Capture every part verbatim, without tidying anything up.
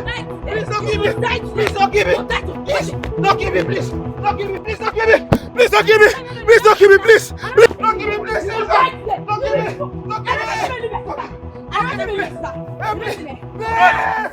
Please don't kill me. Please don't kill me. Please don't kill me. Please don't kill me. Please don't kill me. Please don't kill me. Please. Please don't kill me. Please. Please don't kill me. Please. Don't kill me. Don't kill me. Help me. Please.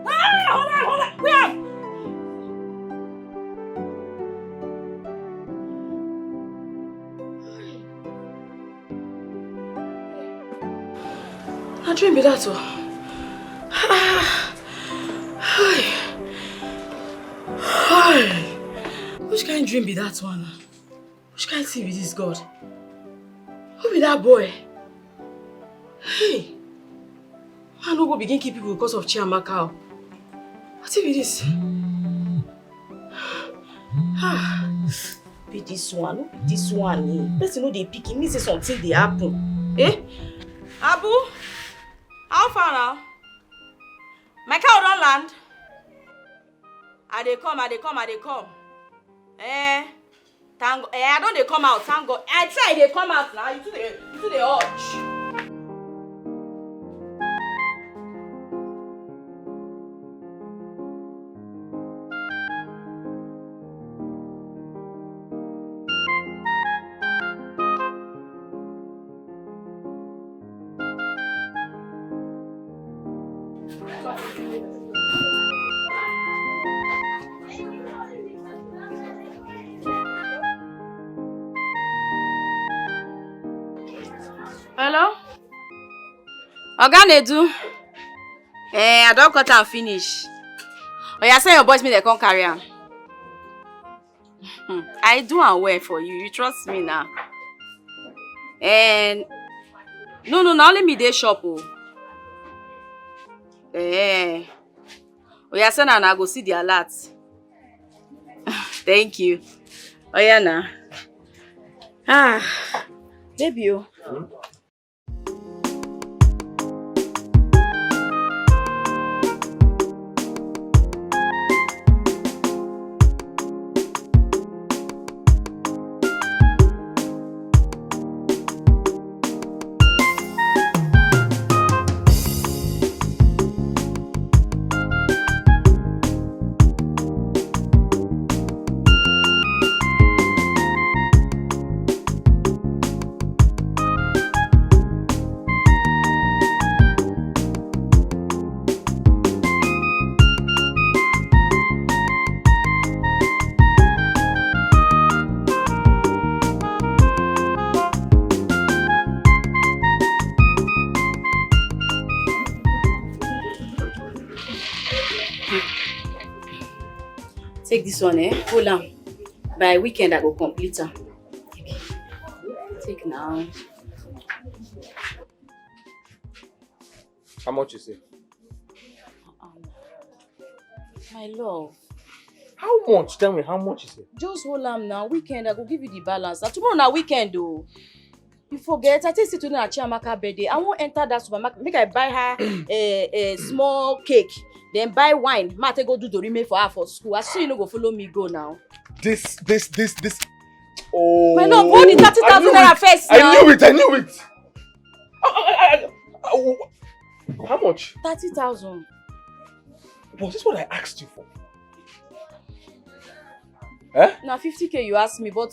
Ah, hold on, hold on. Where? Na dream be that o. Ah. Hi. Hi. Which kind dream be that one? Which kind thing be this, God? Who be that boy? Hey. Man no go begin kill people because of Chiamaka o. Wetin be this? Ah, be this one, no be this one eh. Person no dey pick, e mean say something dey happen. Eh? Abu, how far now? My cow don land. I dey come, I dey come, I dey come. Eh, thank God. Eh, I don dey come out, thank God. I say I dey come out now. You too dey, you too dey urge. Hello? Oga Nedu? Eh, I don cut am finish. Oya, send your boys make dem come carry am. Hmm, I do am well for you. You trust me now. And no, no, na only me dey shop o. Eh. Oya, send am, I go see the alert. Thank you. Oya na. Ah, baby o. Take this one, eh? Hold am. By weekend, I go complete am. Take, take now. How much you say? My love, How much? Tell me, how much is it? Just hold am now. Weekend, I go give you the balance. Na tomorrow na weekend o. You forget, I tell you say today na Chiamaka birthday. I wan enter that supermarket, make I buy her a, a small cake, then buy wine. Ma take go do dorime for her for school. I see you no go follow me go now. This, this, this, this. Oh, My love, hold the thirty thousand naira first now. I knew it. I knew it. I, I, I, I, how much? Thirty thousand. Was this what I asked you for? Eh? Na fifty k you ask me, but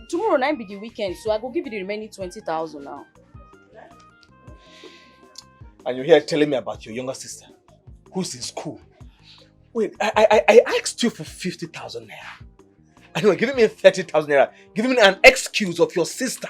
tomorrow na be the weekend, so I go give you the remaining twenty thousand now. And you're here telling me about your younger sister, who's in school. Wait, I I, I asked you for fifty thousand naira. And you're giving me thirty thousand naira, giving me an excuse of your sister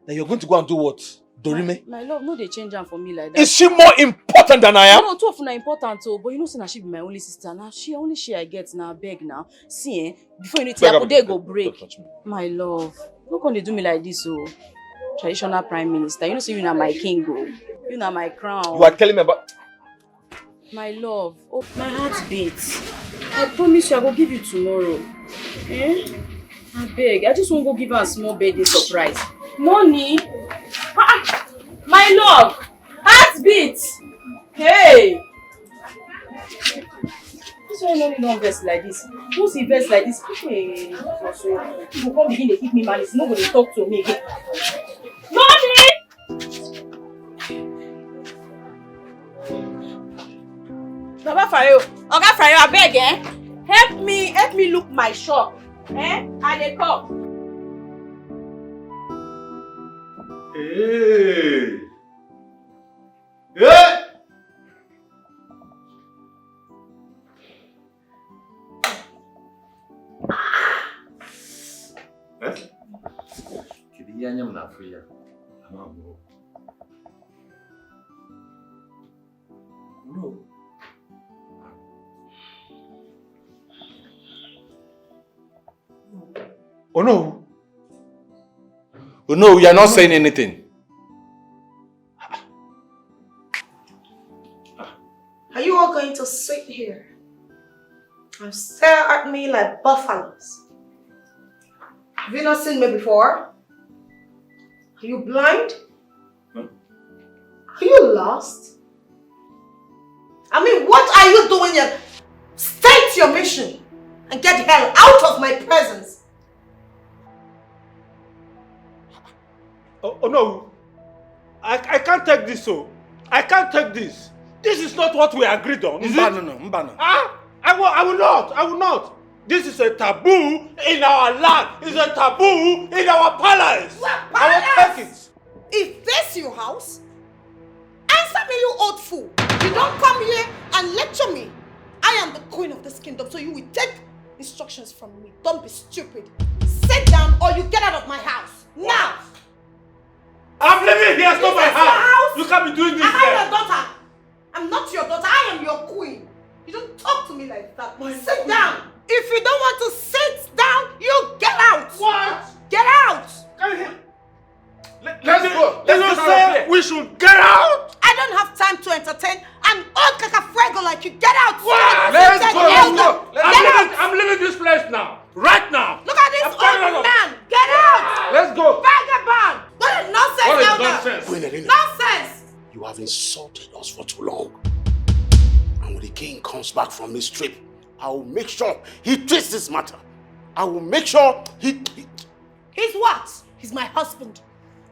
that you're going to go and do what? Dorime? My love, no dey change am for me like that. Is she more important than I am? No, two of una important o, but you know say na she be my only sister. Na she, only she I get na, beg now. See, eh, before you know it, Beg, your day beg, go beg, break. Don't touch me. My love, no come dey do me like this o. Traditional prime minister, you know say you na my king o. You na my crown. You are telling me about. My love, oh, my heart beats. I promise you, I go give you tomorrow. Eh? I beg, I just wan go give her a small birthday surprise. Money? Ah, my love, heart beats. Hey! This one no need don vex like this. Who see vex like this? Hey, you go come begin dey give me malice. You no go dey talk to me again. Money! Baba Fayo, Oga Fayo, abeg, eh? Help me, help me look my shop. Eh? I dey come. Hey! Hey! Eh? Kedu ihe anya m na-afụ ya? Ama m o. No. Oh no. Oh no, you are not saying anything. Are you all going to sit here and stare at me like buffaloes? Have you not seen me before? Are you blind? Are you lost? I mean, what are you doing here? State your mission and get the hell out of my presence. Oh, oh no, I, I can't take this, so I can't take this. This is not what we agreed on, is it? No, no, Mbano. Ah, I will, I will not, I will not. This is a taboo in our land. It's a taboo in our palace. I will take it. Is this your house? Answer me, you old fool. You don't come here and lecture me. I am the queen of this kingdom, so you will take instructions from me. Don't be stupid. Sit down or you get out of my house. Now! I'm living here, it's not my Is this your house. House? You can't be doing this Am I here. Your daughter? I'm not your daughter. I am your queen. You don't talk to me like that. Sit down. If you don't want to sit down, you get out. What? Get out. Can you hear? Let, let's go. Did Let's you get out of say here. We should get out? I don't have time to entertain an old kakafuego like you. Get out. What? Let's Let's go, go. let's go. I'm Get leaving, out. I'm leaving this place now. Right now. Look at this I'm coming old out. Man. Get out. Let's go. Vagabond. What a nonsense. What is Elder. Nonsense? Nonsense. You have insulted us for too long. And when the king comes back from his trip, I will make sure he treats this matter. I will make sure he, he He's what? He's my husband.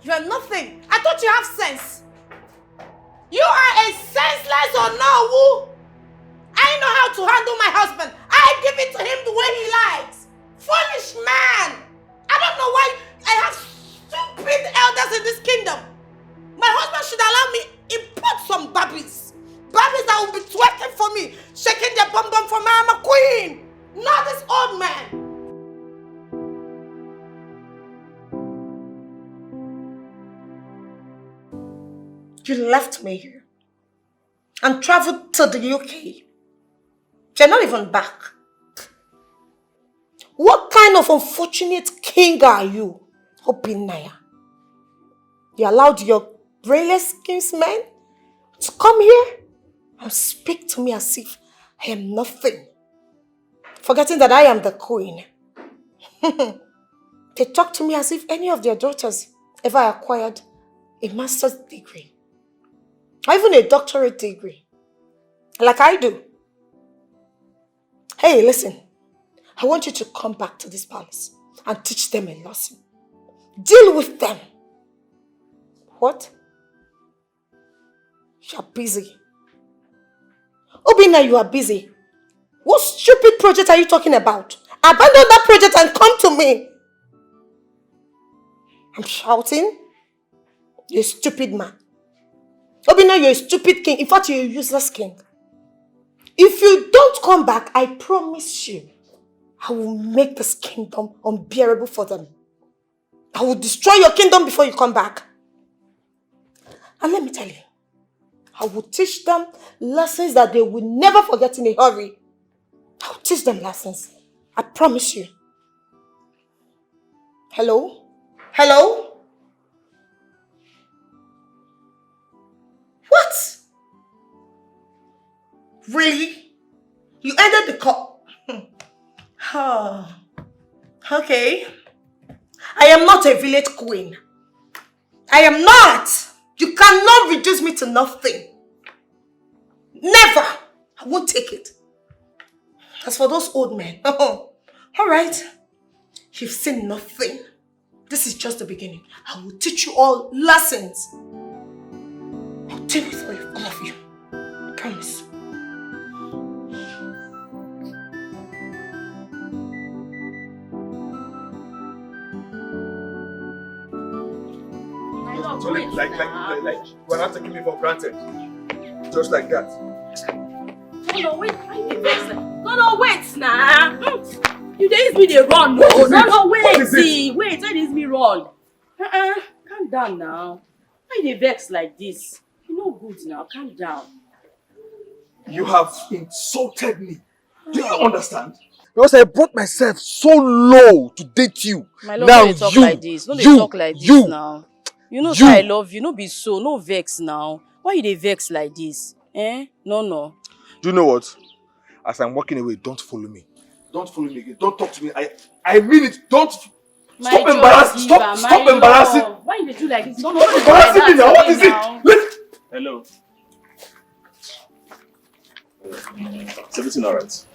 You are nothing. I thought you have sense. You are a senseless or no who? I know how to handle my husband. I give it to him the way he likes. Foolish man. I don't know why I have stupid elders in this kingdom. My husband should allow me import some babbies. Babbies that will be twerking for me, shaking their bum bum for me. I'm a queen. Not this old man. You left me here and traveled to the U K. You're not even back. What kind of unfortunate king are you, Obinaya? You allowed your brainless kinsmen to come here and speak to me as if I am nothing. forgetting that I am the queen. They talk to me as if any of their daughters ever acquired a master's degree or even a doctorate degree, like I do. Hey, listen. I want you to come back to this palace and teach them a lesson. Deal with them. What? You're busy. Obinna, you are busy. What stupid project are you talking about? Abandon that project and come to me. I'm shouting. You're a stupid man. Obinna, you're a stupid king. In fact, you're a useless king. If you don't come back, I promise you, I will make this kingdom unbearable for them. I will destroy your kingdom before you come back. And let me tell you, I will teach them lessons that they will never forget in a hurry. I will teach them lessons. I promise you. Hello? Hello? What? Really? You ended the call. Oh, okay. I am not a village queen. I am not. You cannot reduce me to nothing. Never. I won't take it. As for those old men, all right. You've seen nothing. This is just the beginning. I will teach you all lessons. I'll deal with all of you. I promise. My love, so like, wait like, like, now. Like, like, you are not taking me for granted. Just like that. No, no, wait. Why you dey vex? No, no, wait now. Hmm. You dey use me dey run. No, no, no, wait. What is it? See, wait, why you dey use me run? Uh-uh. Calm down now. Why you dey vex like this? You no good now. Calm down. You have insulted me. Do you understand? Because I brought myself so low to date you. My love, now no dey talk you, like this. No dey you, talk like this you, now. You know you. Say I love you. No be so. No vex now. Why you dey vex like this? Eh? No, no. Do you know what? As I'm walking away, don't follow me. Don't follow me again. Don't talk to me. I, I mean it. Don't. My stop joy embarrassing. Giver, stop, my stop embarrassing. Love. Why you dey do like this? No, no, no, embarrassing me now. What is it? Let. Hello. Is everything alright?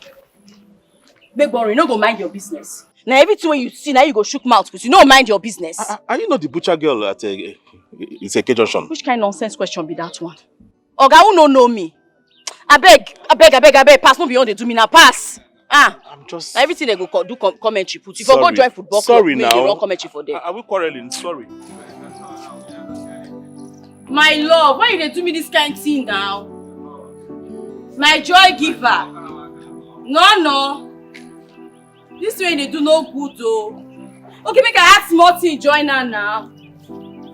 Big boy, you no go mind your business. Now everything when you see, now you go shook mouth because you no mind your business. Are, are you not the butcher girl at uh, Iseke Junction? Which kind of nonsense question be that one? Oga, who no know me? Abeg, abeg, abeg, abeg, pass, no be on dey do me now, pass. Ah, I'm just. Everything they go co- do com- commentary put. If you go join football club, sorry now. They run commentary for them. Are, are we quarreling? Sorry. My love, why you dey do me this kind thing now? My joy giver. No, no. This way they do no good though. Okay, make I add small thing join her now.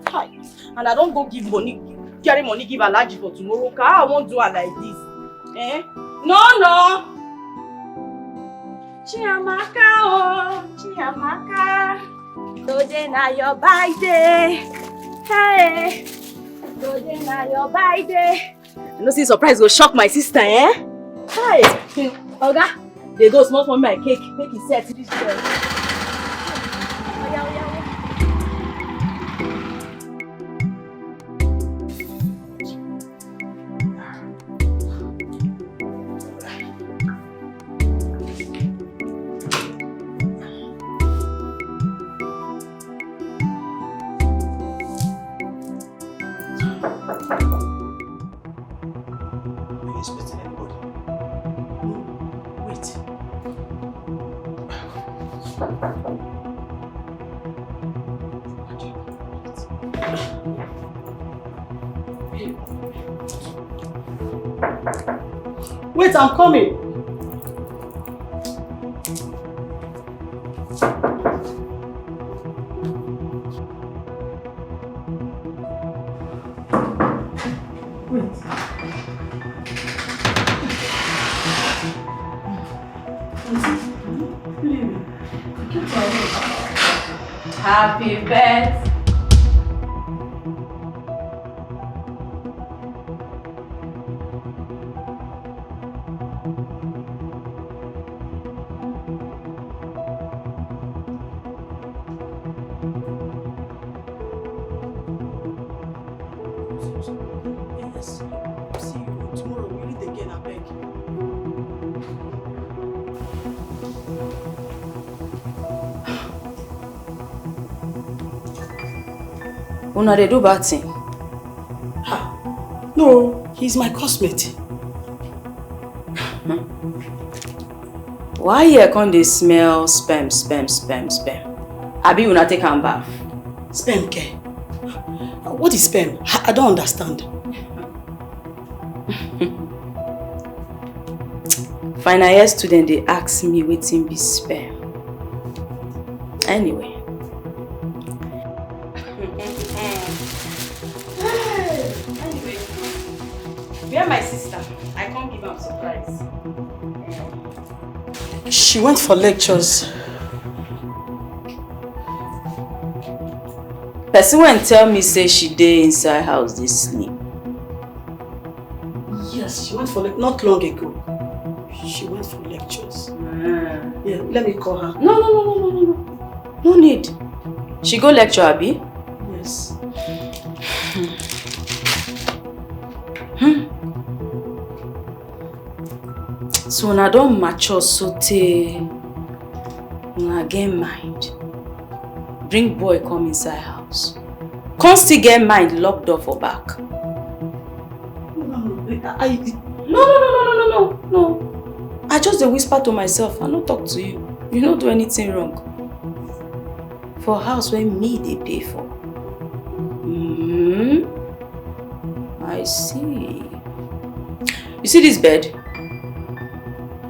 Hi. And I don't go give money, carry money give Alhaji for tomorrow. Ka I won't do her like this. Eh? No, no. Chiamaka, oh, Chiamaka. Today na your birthday. Hey. Today na your birthday. I know say surprise go shock my sister, eh? Hi. Oga, they go small for my cake. Make it set this girl. Oya, oya, oya. Are you expecting anybody? No, wait. Wait, I'm coming. Wait. Happy birthday. Una dey do bad thing. No, he's my cosmate. Why here come dey smell sperm, sperm, sperm, sperm? Abi una take am bath? Sperm care. What is sperm? I don't understand. Final year student dey ask me wetin be sperm. Anyway. Anyway, where my sister? I come give am surprise. She went for lectures. Person when tell me say she dey inside house dey sleep. Yes, she went for le- not long ago. She went for lectures. Yeah, let me call her. No, no, no, no, no, no, no. No need. She go lecture, abi? Yes. So una don mature sotey una get mind. Bring boy come inside house. Come still get mind lock door for back. No, no, no, I, No, no, no, no, no, no, no, no. I just dey whisper to myself. I no talk to you. You no do anything wrong. For house wey me dey pay for. Mm-hmm. I see. You see this bed?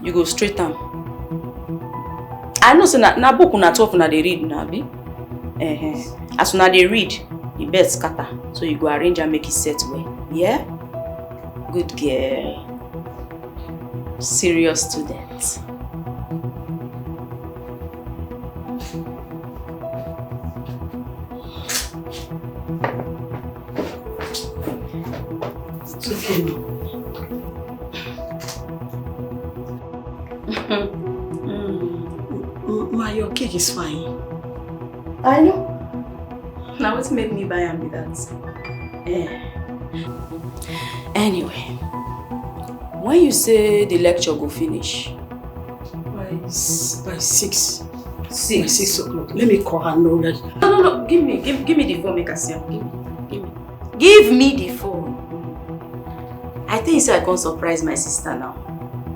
You go straight am. I know say na, na book una twelve una dey read na, abi? Uh-huh. As una dey read, the bed scatter. So you go arrange am make e set well. Yeah? Good girl. Serious student. It's okay. Ma, your cake is fine. I know. Na wetin make me buy am be that. Eh. Anyway, when you say the lecture go finish? By, s- by six. By Six. Six o'clock. Let me call her. No, that No, no, no. Give me, give, give me the phone, make I see am. Give me, give me, give me the phone. I think say I come surprise my sister now.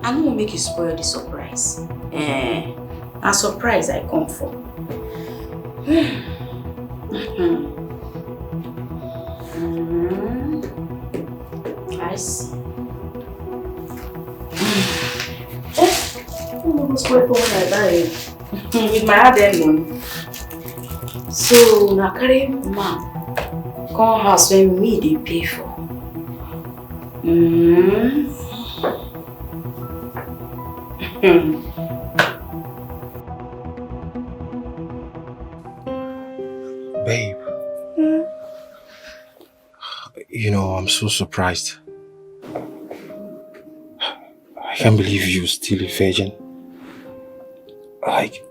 I no wan make you spoil the surprise. Eh, na surprise I come for. Hmm. I see. Eh, who no go spoil for when I buy it? With my hard earned money. So na carry man come house when me dey pay for. Mm. Babe, you know, I'm so surprised. I can't believe you're still a virgin. Like,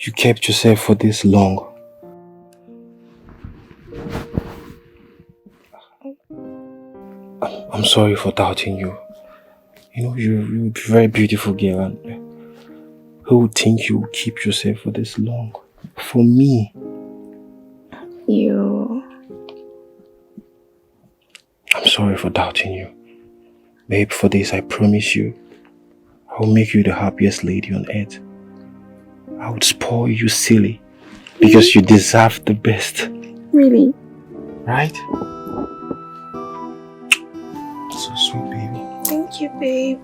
you kept yourself for this long. I'm, I'm sorry for doubting you. You know, you're, you're a very beautiful girl, and who would think you would keep yourself for this long? For me. You. I'm sorry for doubting you. Babe, for this, I promise you, I will make you the happiest lady on earth. I would spoil you silly because you deserve the best. Really? Right? So sweet, baby. Thank you, babe.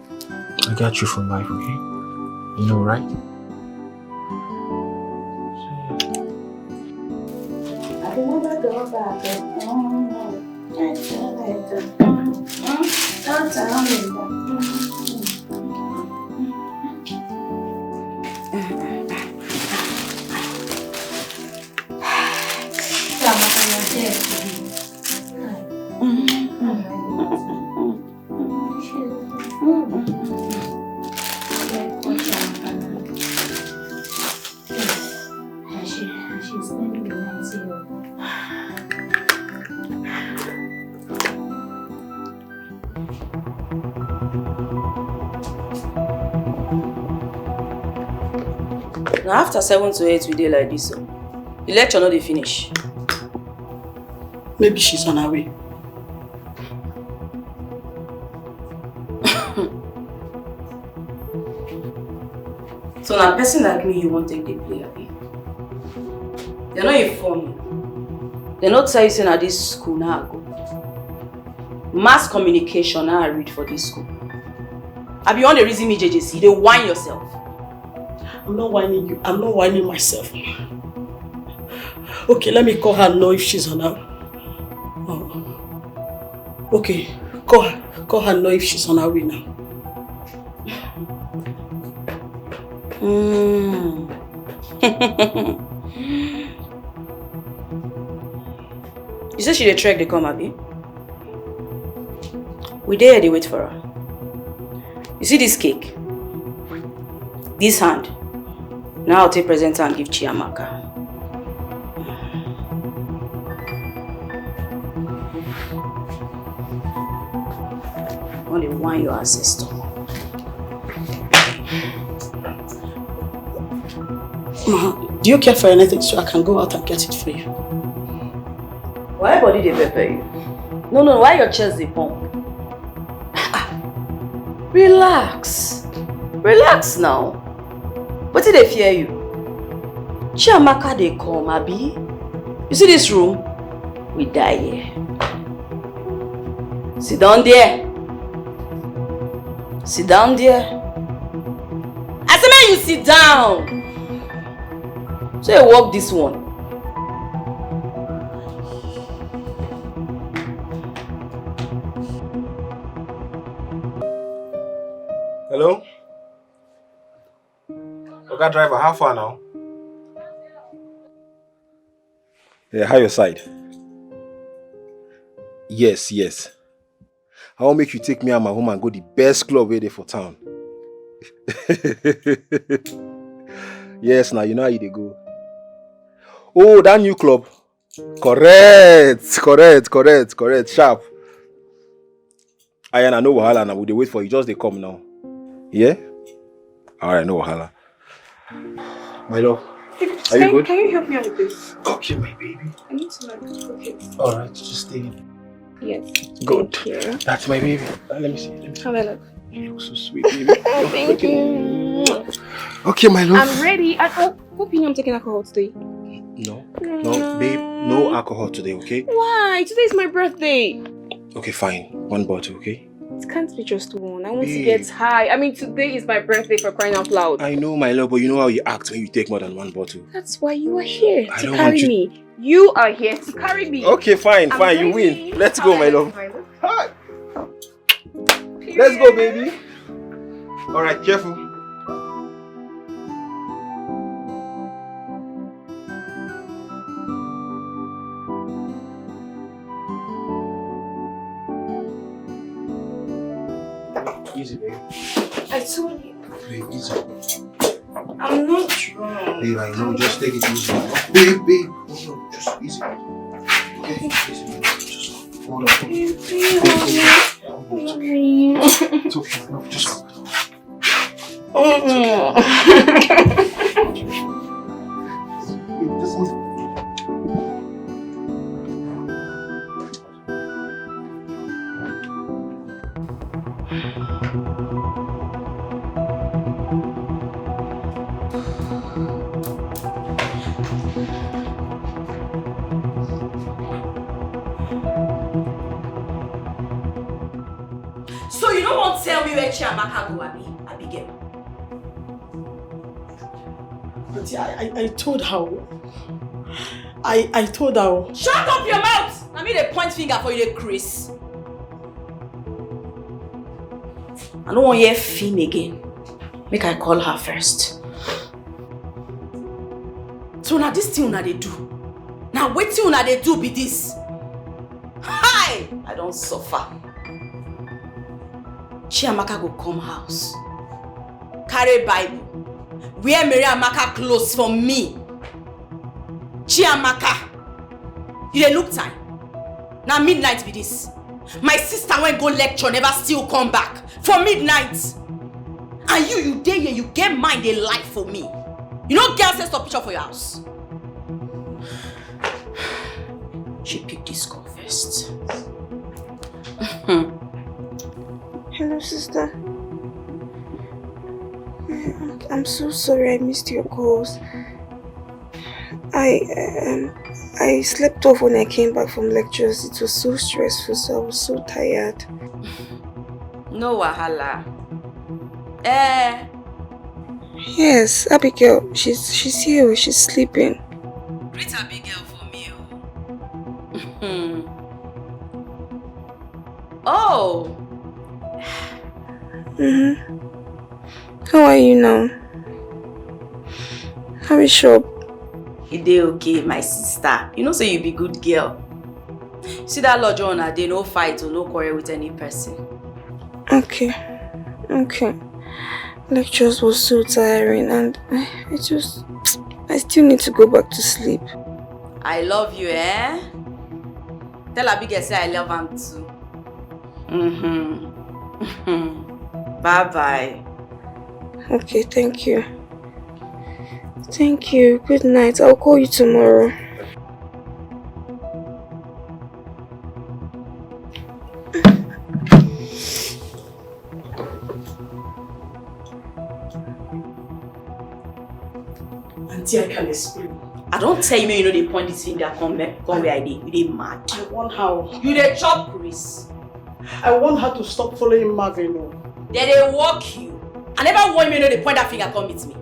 I got you for life, okay? You know, right? I can never go back. Oh, no. I feel like a, mm, mm, don't tell me that. Mm, mm, mm. Na after seven to eight we dey like this o. The lecture no dey finish. Maybe she's on her way. So na person like me you wan take dey play, abi? Dem no inform you. Dem no tell you say na this school na I go. Mass communication na I read for this school. Abi you wan dey reason me, J J C? You dey whine yourself. I'm not whining you. I'm not whining myself. Okay, let me call her, know if she's on her. Oh. Okay, call her. Call her, know if she's on her way now. Mm. You say she dey trek dey come, abi? We dey here dey wait for her. You see this cake? This hand. Now I'll take present and give Chiamaka. When they want your ancestor. Ma, do you care for anything so I can go out and get it for you? Why body dey pepper you? No, no, why your chest dey pump? Ah, relax. Relax now. Wetin dey fear you? Chiamaka dey come, abi? You see this room? We die here. Sit down there. Sit down there. I say make you sit down. So you work this one. Hello? Oga driver, how far now? Yeah, how your side? Yes, yes. I wan make you take me and my woman go the best club wey dey for town. Yes, now you know how you dey go. Oh, that new club. Correct, correct, correct, correct. Sharp. Ayana, no wahala now. We dey wait for you. Just dey come now. Yeah? All right, no wahala. My love, are you good? Can you help me out with this? Okay, my baby. I need to like cook it. All right, just stay in. Yes. Good. Thank you. That's my baby. Uh, let me see. Let me see. Have a look. You look so sweet, baby. Thank you. Okay, my love. I'm ready. I, oh, hope you know I'm taking alcohol today. No, no, babe, no alcohol today, okay? Why? Today is my birthday. Okay, fine. One bottle, okay? It can't be just one. I want to get high. I mean, today is my birthday, for crying out loud. I know, my love, but you know how you act when you take more than one bottle. That's why you are here to carry me. You are here to carry me. Okay, fine, fine, you win. Let's go, my love. Hi. Let's go, baby. All right, careful. Easy, baby. I told you. Babe, easy. I'm not drunk. Babe, I know. Just take it easy. Babe, babe. Hold on. Just easy. Okay? Easy, babe. Just hold on. Babe, babe, hold on. Hold on. It's okay. No, just hold on. It's okay. Babe, this is So you no wan tell me where Chiamaka go, abi, Abigail? Auntie, I, I, I told her. I, I told her. Shut up your mouth! Na me dey point finger for you, dey craze. I no wan hear Fim again. Make I call her first. So na this thing una dey do? Na wetin una dey do be this? Hi! I don suffer. Chiamaka go come house, carry Bible, wear Mary Amaka clothes for me. Chiamaka, you dey look time? Na midnight be this. My sister wey go lecture never still come back for midnight. And you, you dey here, you get mind dey lie for me. You no get sense to picture for your house. She pick this call first. Hello, sister. I'm, I'm so sorry I missed your calls. I um, I slept off when I came back from lectures. It was so stressful, so I was so tired. No wahala. Eh, Yes, Abigail, she's she's here. She's sleeping. Greet Abigail for me o. Hmm. Oh, Mm-hmm. How are you now? How is shop? You dey okay, my sister? You know say you be good girl. See that lodge on, I dey no fight or no quarrel with any person. Okay, okay. Lectures was so tiring, and I, I just I still need to go back to sleep. I love you, eh? Tell Abigail say I love am too. Mm-hmm. Bye bye. Okay, thank you. Thank you. Good night. I'll call you tomorrow. Auntie, I can explain. I don tell you, make you no dey point this finger come me, come where I dey. You dey mad. I want her. You dey chop Chris. I want her to stop following Marvin. Oh. They dey work you. I never warn you, make you no dey point that finger come meet me.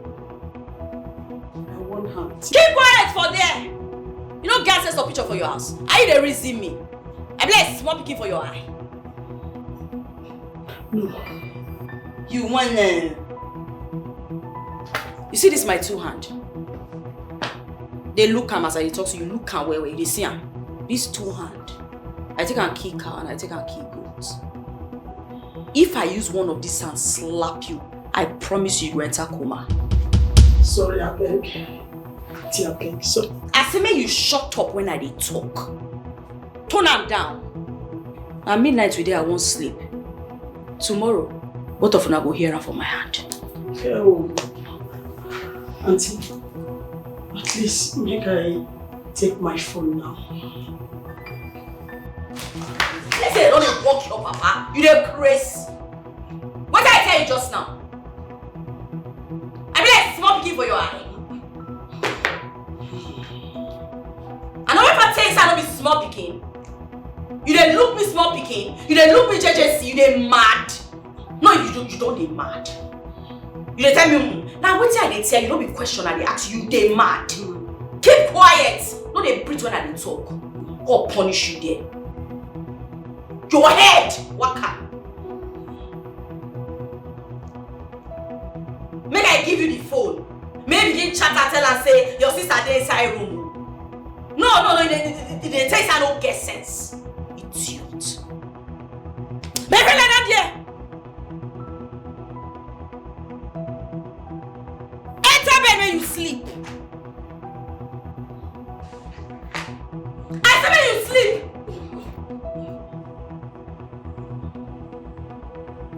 I want her. Keep quiet for there. You no get sense of picture for your house. Are you dey reason me? I be like small pikin for your eye. No. You want uh, You see this my two hand? They look am as I dey talk to you, look am well well, you dey see am. This two hand, I take am kill cow and I take am kill goat. If I use one of these hands slap you, I promise you, you go enter coma. Sorry, I beg. Auntie, I beg. Sorry. I say make you shut up when I dey talk. Turn am down. Na midnight today I wan sleep. Tomorrow, both of una go hear am for my hand. Oh. Auntie, at least make I take my phone now. Let's say I don dey work your papa. You dey craze. What did I tell you just now? I be like small pikin for your eye. I no ever tell you say I no be small pikin. You dey look me small pikin. You dey look me J J C. You dey mad. No, you don you don dey mad. You dey tell me mm. Now wetin I dey tell you no be question I dey ask you. You dey mad. Keep quiet. No dey breathe when I dey talk. God punish you there. Your head waka. Make I give you the phone. Make you begin chat and tell am say your sister dey inside room. No, no, no, you dey you dey tell say I no get sense. Idiot. My friend, lie down there. Enter bed make you sleep. I say make you sleep.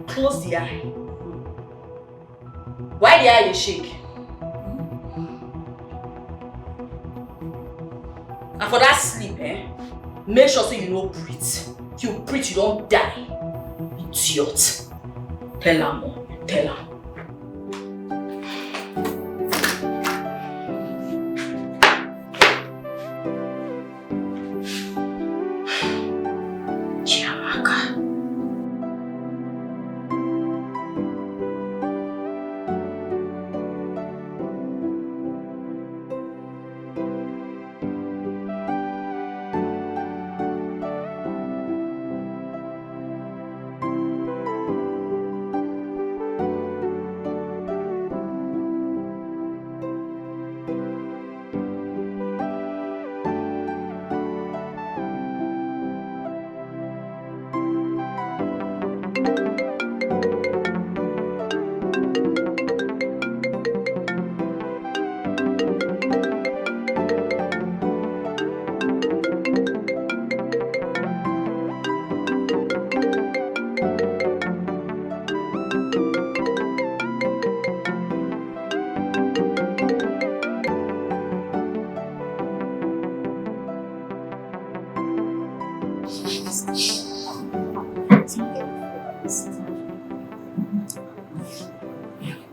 Close the eye. Why the eye dey shake? And for that sleep, eh? Make sure say you no breathe. If you breathe, you don die. Idiot. Tell am o. Tell am. Chiamaka.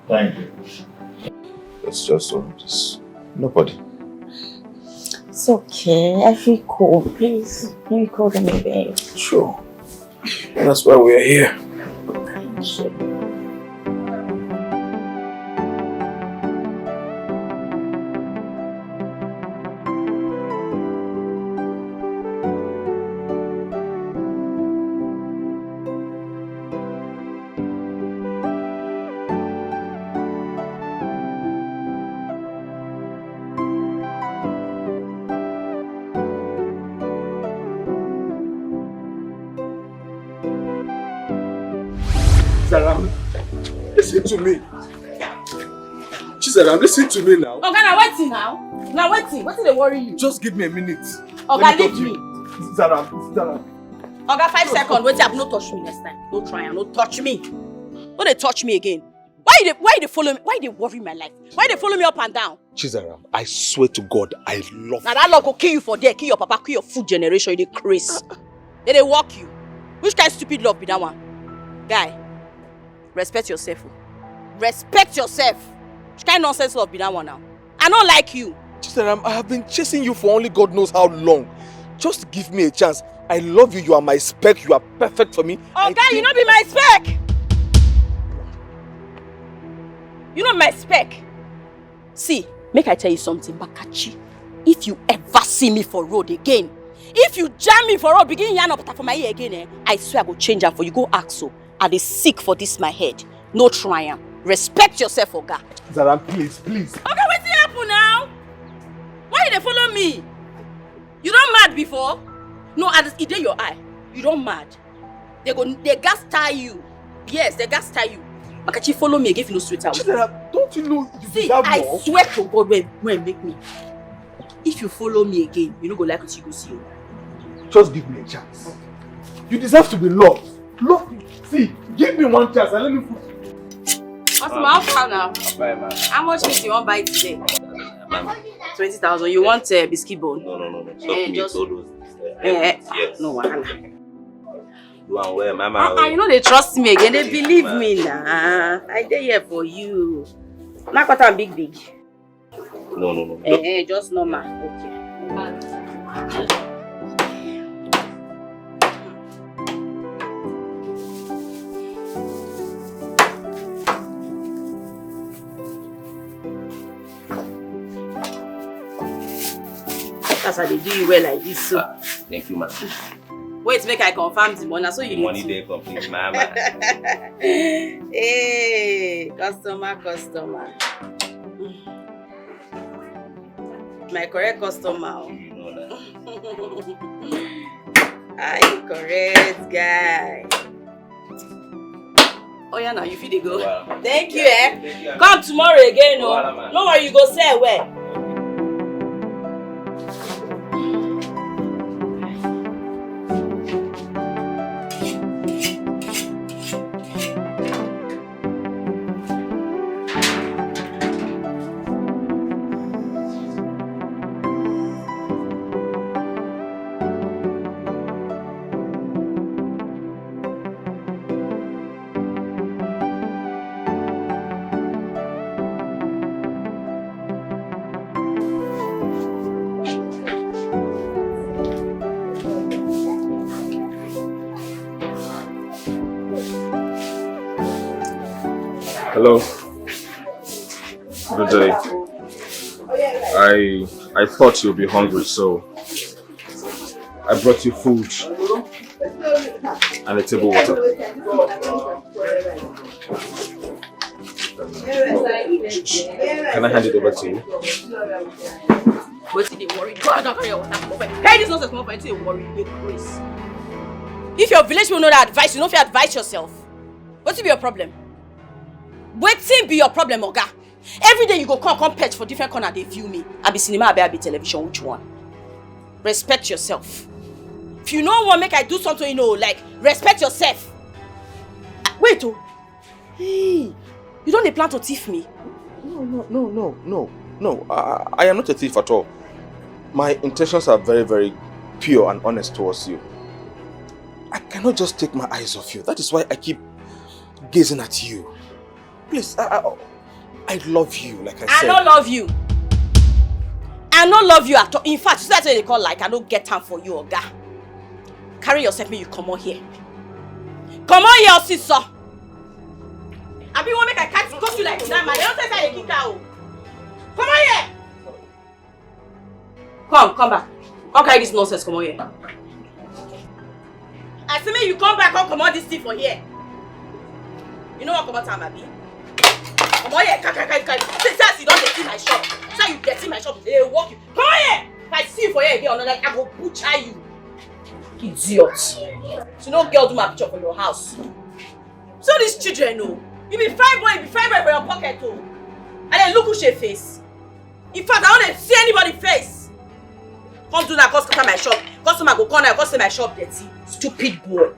Thank you. It's just all this. Nobody. It's okay. I feel cold. Please, let me call them a bit. Sure. That's why we're here. Zaram, listen to me. Chizaram, listen to me now. Oga, na wetin now? Na wetin? Wetin dey worry you? Just give me a minute. Oga, leave me. Zaram, Zaram. Oga, five seconds. Wetin happen? No touch me next time. No try and no touch me. No dey touch me again. Why you dey, why you dey follow me? Why you dey worry my life? Why you dey follow me up and down? Chizaram, I swear to God, I love you. Na that love go kill you for there, kill your papa, kill your food generation. You dey craze. They dey work you. Which kind stupid love be that one? Guy, respect yourself. Oh. Respect yourself. Which kind nonsense love be that one now? I don't like you. Chizaram, I have been chasing you for only God knows how long. Just give me a chance. I love you. You are my spec. You are perfect for me. Oh, guy, you no be my spec. You no be my spec. See, make I tell you something, Makachi. If you ever see me for road again, if you jam me for road, begin yarn up for my ear again, eh, I swear I go change am for you. Go ask so. I dey sick for this my head. No try am. Respect yourself, Oga. Zaram, please, please. Oga, wetin happen now? Why you dey follow me? You don mad before? No, as e dey your eye, you don mad. They go, they gas tie you. Yes, they gas tie you. Makachi, follow me again if you no sweet out. Chidera, don't you know you See, deserve I more? Swear to God, when, when make me. If you follow me again, you no go like what you go see. Oh. Just give me a chance. You deserve to be loved. Love me. See, give me one chance and let me put Customer, how far now? Bye, man. How much meat you want buy today? Twenty thousand. You want uh, biscuit bone? No, no, no, no. Eh, just all those. Uh, eh, yes. No wahala. Do am well, mama. Ah, ah, you know they trust me again. They believe me now. I dey here for you. Nakota big big. No, no, no. Eh, eh, just normal. Okay. As I dey do you well like this, so. Ah, thank you, man. Wait, make I confirm the money. So you the money dey complete, mama. Hey, customer, customer. My correct customer. Oh. You know that. Ah, you correct guy. Oh yeah, now you feel the go. Wow. Thank you, eh? Thank you. Come tomorrow again, no? Wow, man. No worry, you go sell well. Hello. Good day. I I thought you'd be hungry, so I brought you food and a table water. Can I hand it over to you? Wetin dey worry? Go out and carry your water. Hey, this nonsense, come up and say worry, you dey craze. If your village people know that advice, you no fit advise yourself. Wetin be your problem? Wetin be your problem, Oga? Every day you go come, come perch for different corner, they view me. I be cinema, I be, I be television, which one? Respect yourself. If you no want make I do something, you know, like, respect yourself. Wait, oh. Hey, you don't dey plan to thief me? No, no, no, no, no, no. I, I am not a thief at all. My intentions are very, very pure and honest towards you. I cannot just take my eyes off you. That is why I keep gazing at you. Please, I, I, I love you, like I I said. No love you. I no love you at all. In fact, you see that thing they call like I don't get time for you, oga. Carry yourself, make you comot here. Comot here, sister. I be want make I catch close you like that, man. They don't say they kick out. Comot here. Come, come back. Come carry this nonsense, comot here. I say make you come back, come comot this thing for here. You know what, comot am, abi? Comot here, kai, kai, kai, kai. Say, say as you don dirty my shop. Say you dirty my shop, they walk you. Comot here. If I see you for here again, another, I go butcher you. Idiot. You no girl do my picture for your house. So these children, oh, you be fine boy, you be fine boy for your pocket, oh. And then look who she face. In fact, I don't see anybody face. Come do that, come scatter my shop. Customer go come now, come say my shop dirty. Stupid boy.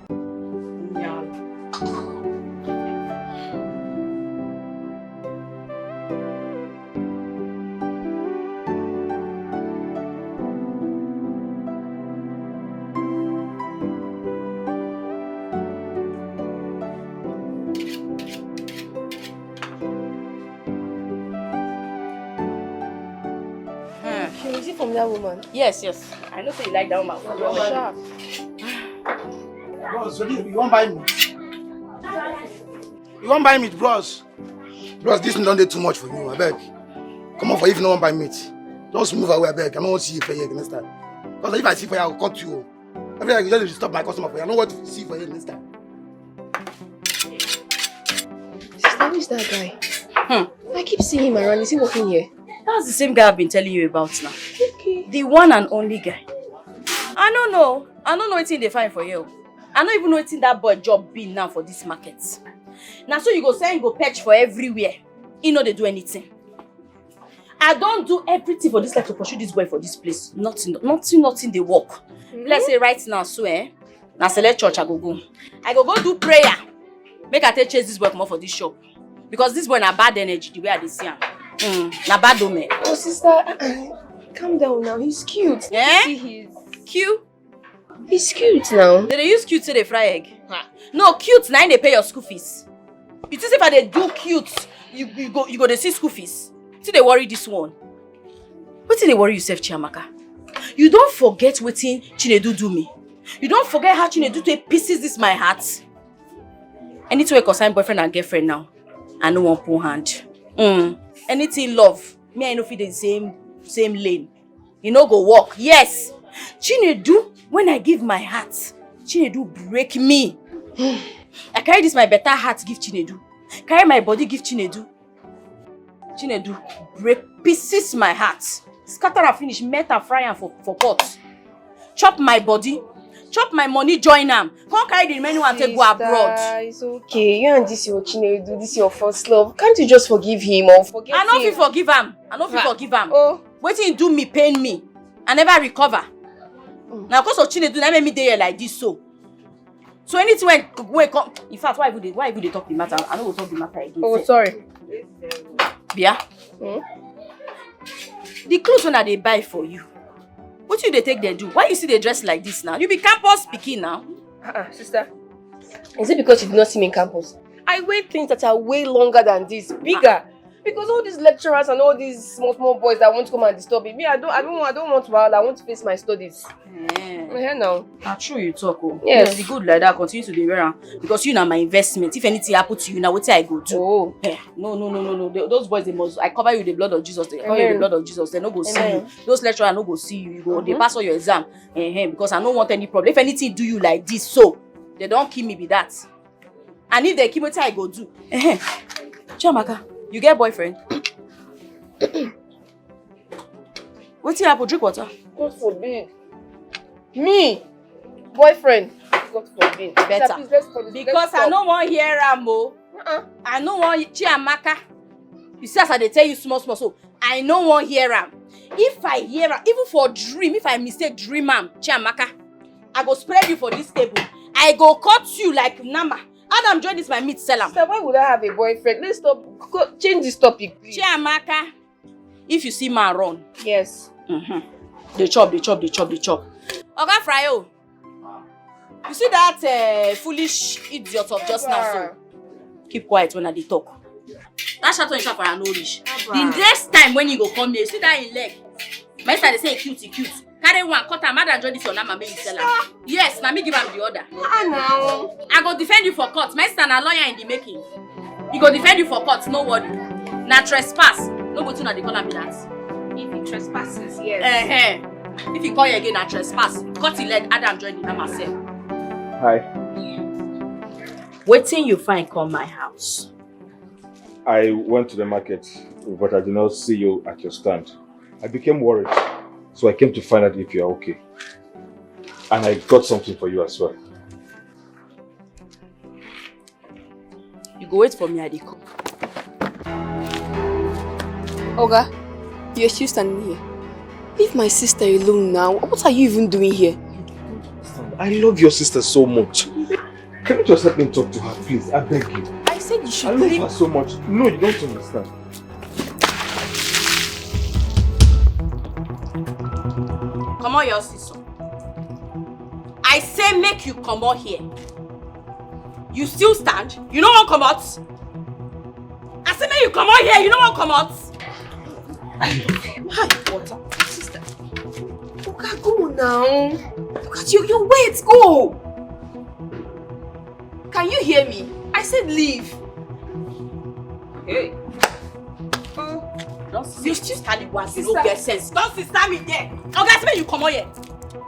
Hmm. Is it from that woman? Yes, yes. I know say you like that woman. Sharp. Bros, you wan buy meat? You wan buy meat, bros? Bros, this thing don dey too much for you, abeg. Come on, for if you no wan buy meat, just move away, abeg. I no wan see you for here next time. Because if I see for you, I go cut you. Every time you just disturb my customer for you, I no want to see you for here next time. Sister, who is that guy? Hmm. I keep seeing him around. Is he working here? That's the same guy I've been telling you about now. Okay. The one and only guy. I don't know. I don't know wetin dey find for you. I don't even know wetin that boy job be now for this market. Now so you go say you go patch for everywhere. He no dey do anything. I don't do everything for this life to pursue this boy for this place. Nothing, nothing, nothing dey work. Let's say right now, so eh, na select church I go go. I go go do prayer. Make I take chase this boy comot for this shop. Because this boy na bad energy, the way I dey see am. Mm, na bad omen. Oh, sister, calm down now. He's cute. Eh? See his Cute? He's cute now. They dey use cute to dey fry egg. Ha. No, cute na im dey pay your school fees. You think if I dey do cute, you, you go you go dey see school fees? Still dey worry this one. Wetin dey worry yourself, Chiamaka? You don't forget wetin Chinedu do me. You don't forget how Chinedu take pieces this my heart. Anything wey concern boyfriend and girlfriend now, I no wan put hand. Mm. Anything love, me I no fit dey same same lane. E no go work. Yes. Chinedu, when I give my heart, Chinedu break me. I carry this my better heart give Chinedu. Carry my body give Chinedu. Chinedu break pieces my heart. Scatter am finish, melt am, fry am for, for pot. Chop my body. Chop my money, join am. Come carry the remaining one take go abroad. Sister, it's okay. You and this your Chinedu, this your first love. Can't you just forgive him or forget him? I no fit forgive am. I no fit forgive am. Oh. Wetin he do me pain me. I never recover. Mm. Na because of Chinedu na make me dey here like this so. So anything wey wey come, in fact, why even dey why even dey talk the matter? I no go talk the matter again. Oh, sef. Sorry. Bia. Hmm? The clothes wey I dey buy for you, wetin you dey take dem do? Why you still dey dress like this now? You be campus pikin now. Uh-uh, sister. Is it because you did not see me in campus? I wear things that are way longer than this, bigger. Because all these lecturers and all these small small boys that want to come and disturb me, me, I don't, I don't, I don't want wahala. I want to face my studies. Eh. Eh, now. Na true you talk, oh. Yes. Yes, e good like that. Continue to dey wear am because you na my investment. If anything happen to you, na wetin I go do? Oh. Eh, no, no, no, no, no. Tho- those boys, they must. I cover you with the blood of Jesus. They cover you with the blood of Jesus. They no go see you. Amen. Those lecturers no go see you. You go. They pass all your exam. Eh, eh, because I no want any problem. If anything do you like this, so they don't kill me be that. And if they kill me, wetin I go do? Eh, eh. Chiamaka, you get boyfriend? Wetin happen? Drink water. God forbid. Me? Boyfriend? God forbid. Better. Sister, please, let's stop this. Because I no wan hear am o. Uh-uh. I no wan Chiamaka. You see as I dey tell you small small so, I no wan hear am. If I hear am, even for dream, if I mistake dream am, Chiamaka, I go spread you for this table. I go cut you like nama. Adam, join this my meat, sell am. Sister, why would I have a boyfriend? Let's stop. Go, change this topic, please. Chiamaka, if you see man run. Yes. Mm-hmm. Dey chop, dey chop, dey chop, dey chop. Oga Frayo, you see that uh, foolish idiot of just now so? Keep quiet when I dey talk. That shot when you shot for her no reach. The next time when you go come here, see that in leg. My sister dey say e cute, e cute. Carry one, cut am, madam, join this your nama, make you sell am. Yes, na me give am the order. Ah, now. I go defend you for court. My sister na lawyer in the making. He go defend you for court, no worry. Na trespass. No go too na dey call am be that. If he trespasses, yes. Eh, eh. If he call you again, na trespass. Cut him leg, Adam join the nama sef. Hi. Wetin you find come my house? I went to the market, but I did not see you at your stand. I became worried, so I came to find out if you are okay. And I got something for you as well. You go wait for me, I dey come. Oga, you're still standing here. Leave my sister alone now. What are you even doing here? I love your sister so much. Can you just help me talk to her, please? I beg you. I said you should I love leave. Her so much. No, you don't understand. Comot your sister. I say make you comot here. You still stand? You no wan comot? I say make you comot here. You no wan comot? I love you. Hi, water. Sister. Oga, go now. Look at you. You're wet. Go. Can you hear me? I said leave. Hey. Oh. Don't you still stand it once. You no get sense. Don't sister me there. Oga, I say make you comot here.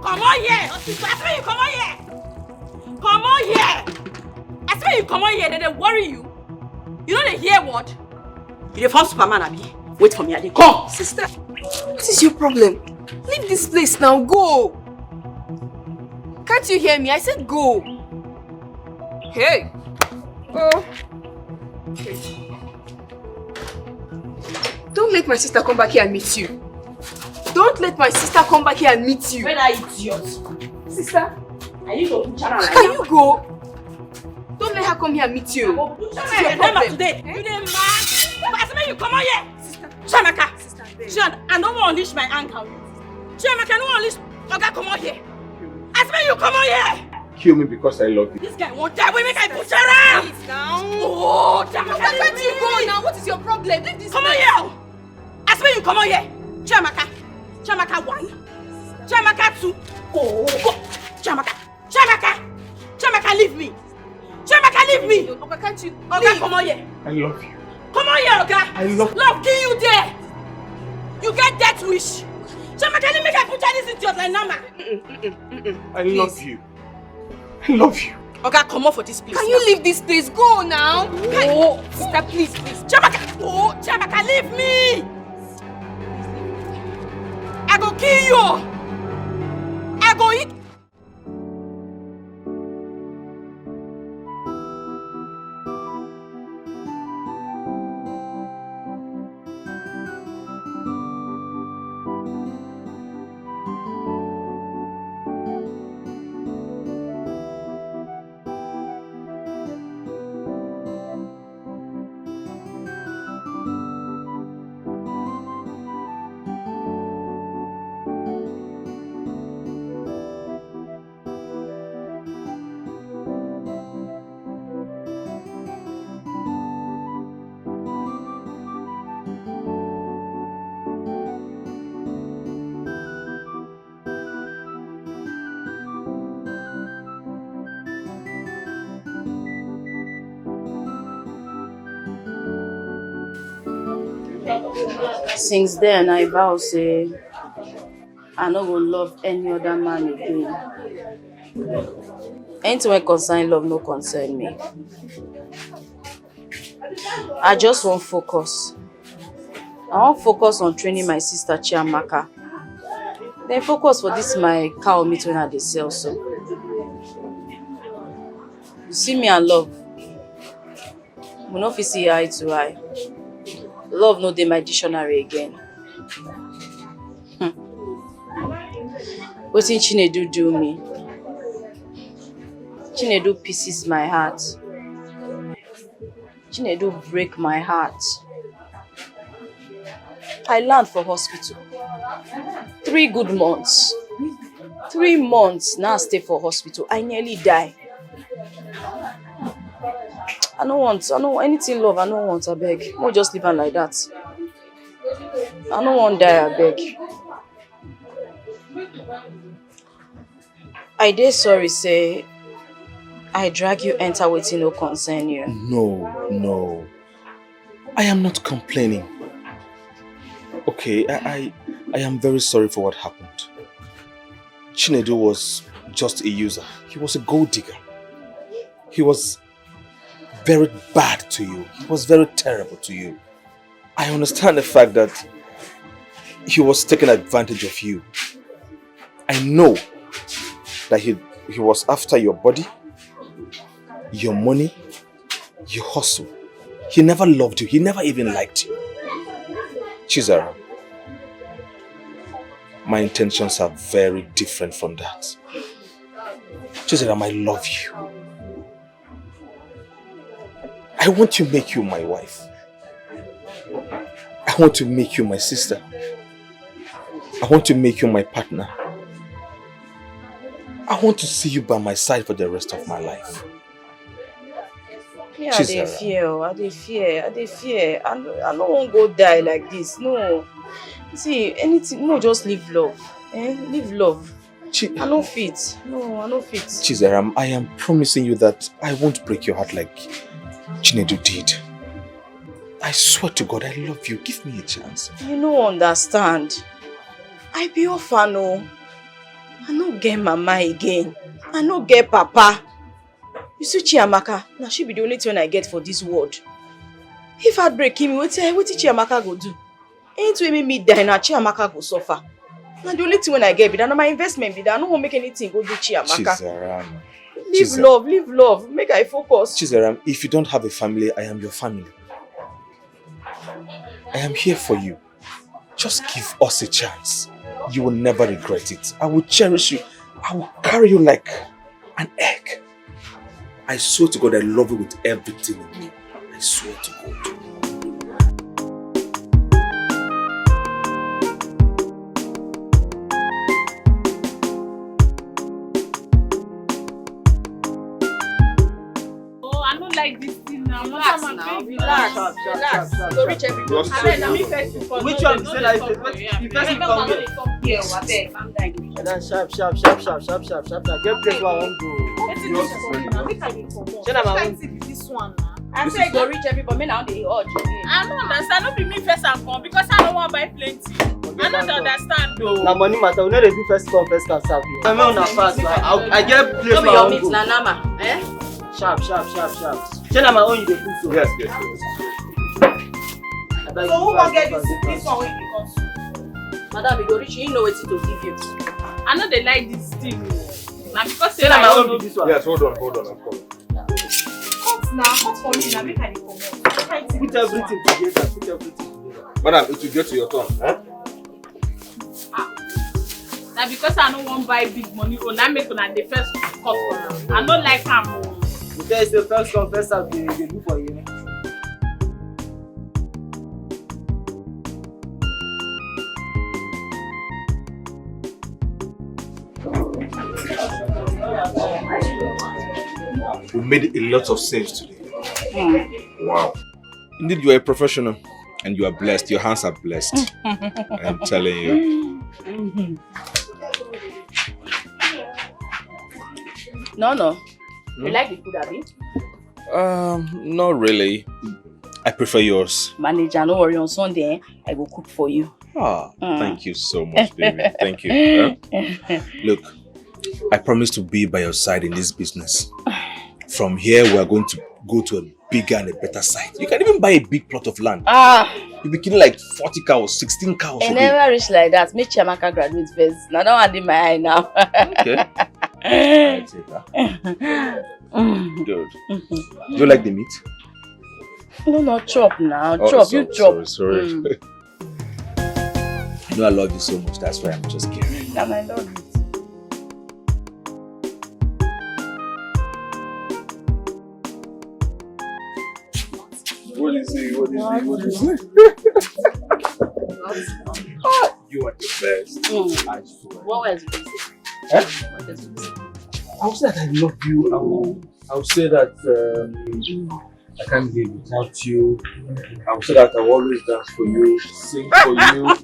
Comot here. Don't sister. I say make you comot here. Comot here. I say make you comot here. Dem dey worry you. You no dey hear word? You dey form Superman, abi? Wait for me, I dey come. Sister, what is your problem? Leave this place now, go. Can't you hear me? I said go. Hey. Oh. Don't let my sister come back here and meet you. Don't let my sister come back here and meet you. Where that idiot? Sister. Are you go butcher am like that? Can you go? Don't let her come here and meet you. I go butcher my head today. You dey mad? I say make you comot here. Sister. Chiamaka. Sister, I beg. Chiamaka, I no wan unleash my anger on you. Chiamaka, I no wan unleash. Oga, comot here. I say make you comot here. Kill me because I love you. This guy wan die. Wait, make I butcher am. Please now. Oh, Chiamaka, leave me. Where can't you go now? What is your problem? Leave this place. Comot here. I say make you comot here. Chiamaka. Chiamaka one. Chiamaka two. Oh, go. Chiamaka. Chiamaka. Chiamaka, leave me. Chiamaka, leave me. Oga, can't you? Oga, leave. Comot here. I love you. Comot here, Oga. I love. Love kill you there. You get death wish. Chiamaka, leave me. Make I butcher this idiot like nama. I love you. I love you. Oga, comot for this place. Can you leave this place? Go now. Oh, sister, please, please. Chiamaka, oh, Chiamaka, leave me. I go kill you. I go eat. Since then, I vow say I no go love any other man again. Anything wey concern love no concern me. I just wan focus. I wan focus on training my sister Chiamaka. Then focus for this my cow meat wey I dey sell so. You see me and love. We no fit see eye to eye. Love no dey my dictionary again. Hmm. Wetin Chinedu do me? Chinedu pieces my heart. Chinedu break my heart. I land for hospital. Three good months. Three months now I stay for hospital. I nearly die. I no want, I no want anything love, I no want, abeg. Mo just leave am like that. I no wan die, abeg. I dey sorry say I drag you enter wetin no concern you. No, no. I am not complaining. Okay, I, I, I am very sorry for what happened. Chinedu was just a user. He was a gold digger. He was very bad to you. He was very terrible to you. I understand the fact that he was taking advantage of you. I know that he, he was after your body, your money, your hustle. He never loved you. He never even liked you. Chizara, my intentions are very different from that. Chizara, I love you. I want to make you my wife. I want to make you my sister. I want to make you my partner. I want to see you by my side for the rest of my life. Me, I dey Chizara. Fear, oh, I dey fear, I dey fear. I no, I no wan go die like this. No. See, anything, no, just leave love. Eh? Leave love. Chi- I no fit. No, I no fit. Chizara, I am promising you that I won't break your heart like Chinedu did. I swear to God, I love you. Give me a chance. You no understand. I be orphan, oh. I no get mama again. I no get papa. You see Chiamaka, na she be the only thing I get for this world. If heartbreak kill me, wetin, wetin Chiamaka go do? Anything wey make me die, na Chiamaka go suffer. Na the only thing wey I get be that. Na my investment be that. I no wan make anything go do Chiamaka. Chizaram. Leave Chiza- love, leave love. Make I focus. Chizaram, if you don't have a family, I am your family. I am here for you. Just give us a chance. You will never regret it. I will cherish you. I will carry you like an egg. I swear to God, I love you with everything in me. I swear to God. Oh, I don't like this thing now. Relax now, relax, relax. You go reach everybody. Abeg, na me first you come. Which one be say na you first you come here? Abeg, calm down. Calm down. Sharp, sharp, sharp, sharp, sharp, sharp, sharp, sharp. Get place where I wan go. Wetin this one na? Make I dey comot. Shey na my own? This one na. I say go reach everybody. Make I no dey urge again. I no understand. No be me first I come because I no wan buy plenty. I no dey understand though. Na money matter. We no dey do first come, first come serve here. I mean, una fast, I, I get place where I wan go. No be your meat, na nama, eh? Sharp, sharp, sharp, sharp. Shey na my own you dey cook so? Yes, yes, yes. Abeg, so who wan get this, this one wey you dey cut? Madam, you go reach, you know wetin to give you. I no dey like this thing o. Na because say na my own be this one. Yes, hold on, hold on, I'm coming. Cut na, cut for me na, make I dey comot. Put everything together, put everything together. Madam, it will get to your turn, eh? Ah. Na because I no wan buy big money own, na make una dey first cut for am. I no like am o. You tell say first come, first serve, dey, dey do for you. We made a lot of sales today. Wow. Indeed, you are a professional and you are blessed. Your hands are blessed. I'm telling you. No, no. You like the food, abi? Um, not really. I prefer yours. Manager, no worry. On Sunday, eh, I go cook for you. Ah, thank you so much, baby. Thank you. Huh? Look, I promise to be by your side in this business. From here, we are going to go to a bigger and a better site. You can even buy a big plot of land. Ah. You be killing like forty cows, sixteen cows a day. Never reach like that. Make Chiamaka graduate first. Now that one dey my eye now. Okay. I take that. Good. Do you like the meat? No, no, chop now. Oh, chop, you chop. Sorry, sorry. I know I love you so much, that's why I'm just caring. And I love you too. What is it? What is it? What is it? You are the best. Mm. I swear. What else would you say? Eh? What else would you say? I would say that I love you. I would, I would say that, um, I can't live without you. I will say that I will always dance for you, sing for you.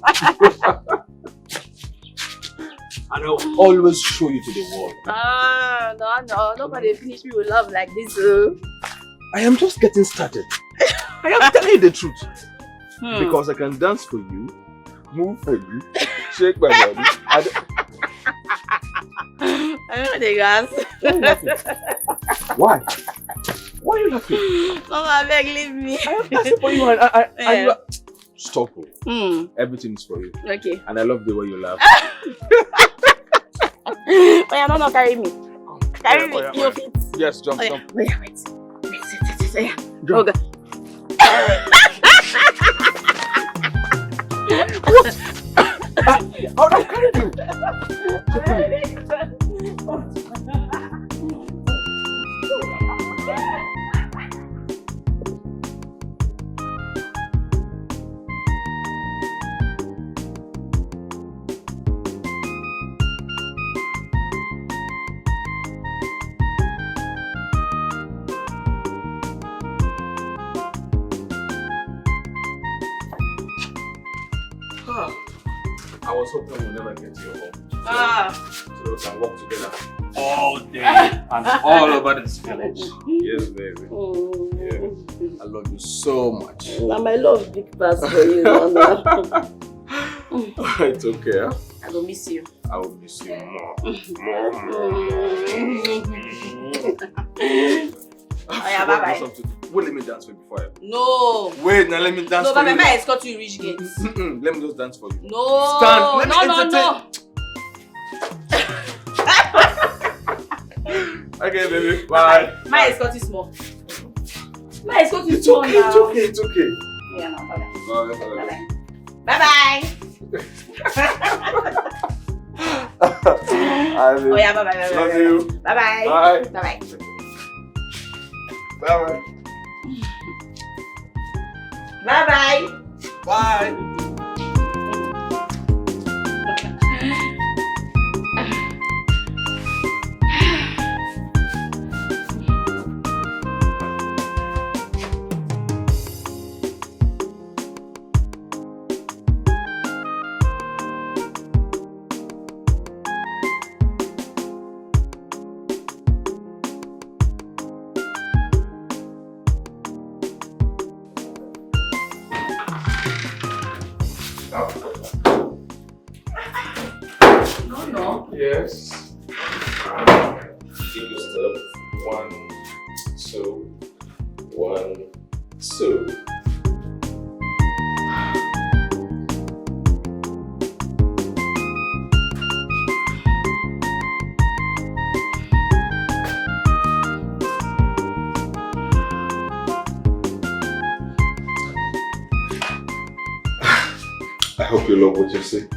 And I will always show you to the world. Ah, no, no, nobody finish me with love like this. Oh. I am just getting started. I am telling you the truth. Hmm. Because I can dance for you, move for you, shake my body. I d- I know the gas. Why are you laughing? Why? Why are you laughing? Mama, beg, leave me. I am dancing for you and I, I, I Yeah. Stop. Oh. Hmm. Everything is for you. Okay. And I love the way you laugh. Oh yeah, no, no, carry me. Carry Oh, yeah, me. oh, You yeah. Fit. Yes, jump, Oh yeah. jump. Oh yeah, wait. Wait, wait, wait, wait, yeah. Jump. Oh God. What? Ah, how do I carry you? Ah, I was hoping we'll never get to your home. Ah. So we can work together all day and all over this village. Yes, baby. Yeah. I love you so much. Now my love big pass for you, Mama. It's okay. Huh? I go miss you. I will miss you more. More, more, more. Oh yeah, bye bye. Wait, let me dance with you before. I... No. Wait, now let me dance No, for bye bye. you. May I escort you reach gate? Mm-mm, let me just dance for you. No. Stand. Let me No, no, entertain. No. Okay, baby. Bye. May I escort you small? May I escort you It's small okay. now? It's okay. It's okay. Yeah, no, bye bye. Bye. Bye. Bye bye. Bye bye. I mean, Oh yeah, bye bye. Bye love bye. You. Bye bye. Bye. Bye bye. Bye. Bye bye. Bye. No, no. Yes. Give me step. One, two, one, two. I hope you love what you see.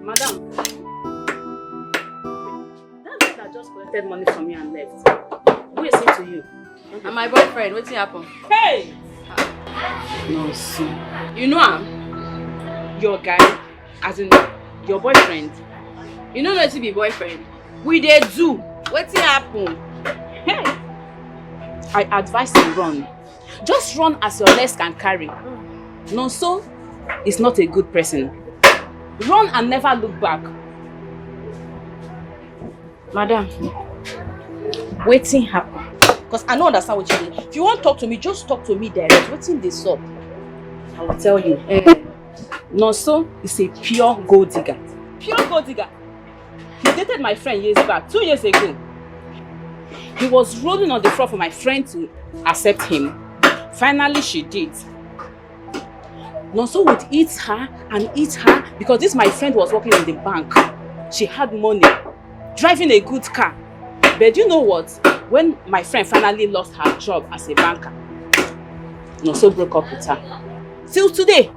Madam, that guy that just collected money from me and left, who is he to you? And my boyfriend, wetin happen? Hey! Nonsense. You know am? Your guy, as in your boyfriend. You no know wetin be boyfriend. We dey do. Wetin happen? Hey! I advise you run. Just run as your legs can carry. Nonso is not a good person. Run and never look back. Madam, wetin happen? Because I no understand what you mean. If you want talk to me, just talk to me direct. Wetin dey sup? I will tell you. Eh, Nonso is a pure gold digger. Pure gold digger. He dated my friend years back, two years ago. He was rolling on the floor for my friend to accept him. Finally, she did. Nonso would eat her and eat her because this my friend was working in the bank. She had money, driving a good car. But do you know what? When my friend finally lost her job as a banker, Nonso broke up with her. Till today,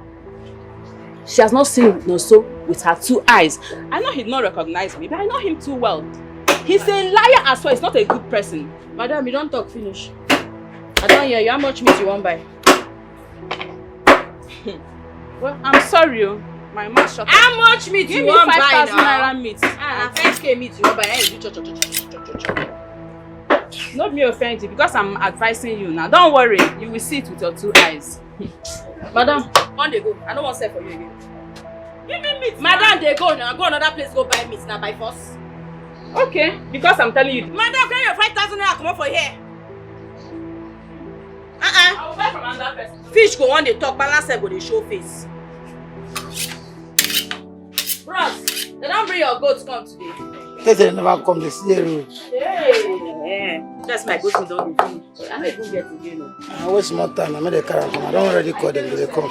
she has not seen Nonso with her two eyes. I know he did not recognize me, but I know him too well. He's a liar as well. He's not a good person. Madam, you don talk finish. I don hear you. How much meat you wan buy? Well, I'm sorry o. My mouth shut up. How much meat you wan buy now? Give me five thousand naira meat. Ah, five K meat you wan buy. Eh, you cho, cho, cho. No be me offend you because I'm advising you now. Don't worry, you will see it with your two eyes. Madam, come dey go. I no wan sell for you again. Give me meat. Madam, dey go now. Go another place, go buy meat now by force. Okay, because I'm telling you. Madam, carry your five thousand naira comot for here. Uh-uh. I will buy from another person. Fish go wan dey talk, balance sef go dey show face. Bros, they don bring your goats come today. They say they never come, they see the road. Hey, eh, that's my goat don dey finish. I no even get again o. I waste more time. I made a car come. I don already call them. They come.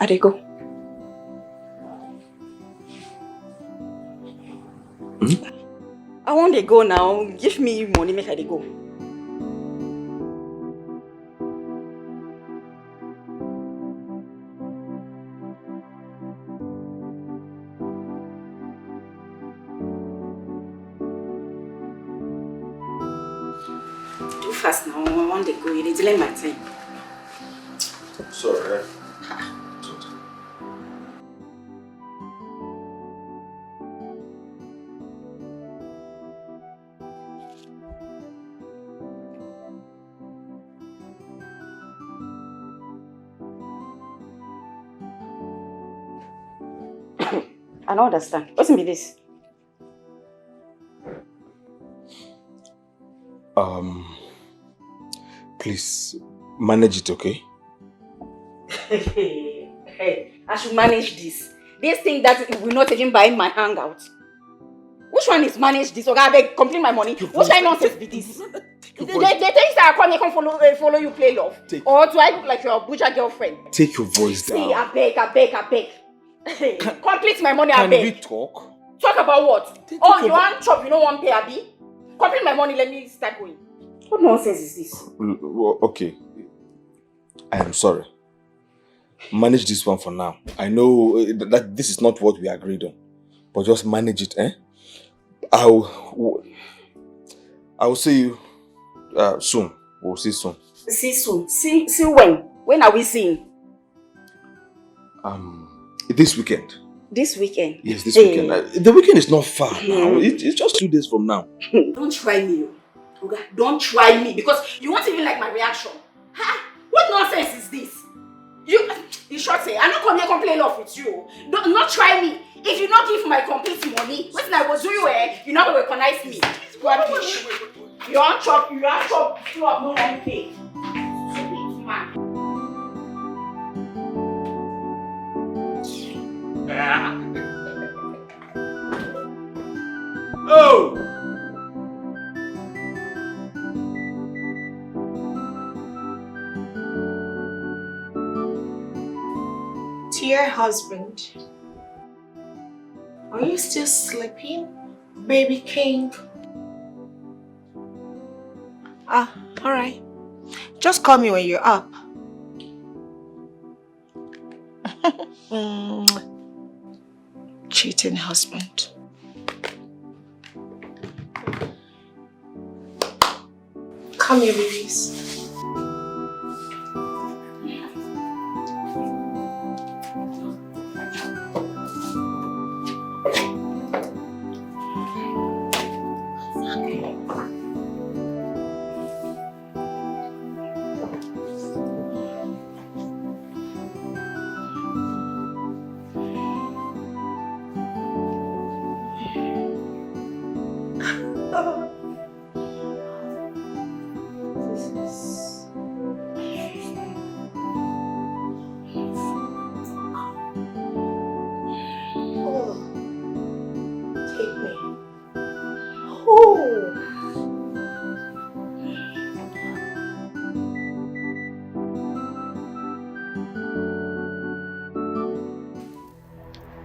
I dey go. Hmm? I wan dey go now. Give me money, make I dey go. Too fast now. I wan dey go. You dey delay my time. Sorry. I don't understand. Wetin be this? Um, please manage it, okay? Hey, I should manage this. This thing that will not even buy my hangout. Which one is manage this? Oga, abeg, complete my money. Which kind nonsense be this? They, they, they tell you say I come here, come follow, eh, follow you play love. Or do I look like your Abuja girlfriend? Take your voice down. See, abeg, abeg, abeg. Complete my money, abeg. Can we talk? Talk about what? Oh, you wan chop, you no wan pay, abi? Complete my money, let me start going. What nonsense is this? Mm, well, okay. I am sorry. Manage this one for now. I know, uh, th-, that this is not what we agreed on, but just manage it, eh? I'll, w-, I will see you, uh, soon. We'll see soon. See soon. See, see when? When are we seeing? Um, this weekend. This weekend? Yes, this weekend. Hey. Uh, the weekend is not far now. Hmm. It, it's just two days from now. Don't try me, o. Oga, don't try me because you won't even like my reaction. Ha! What nonsense is this? You, you sure say I no come here come play love with you. Don't, not try me. If you not give my complete money, wetin I go do you, eh? You no go recognize me. Rubbish. You wan chop, you wan chop, you no wan pay. Stupid man. Oh! Dear husband, are you still sleeping? Baby king. Ah, alright. Just call me when you're up. Mm. Cheating husband. Come here, babies.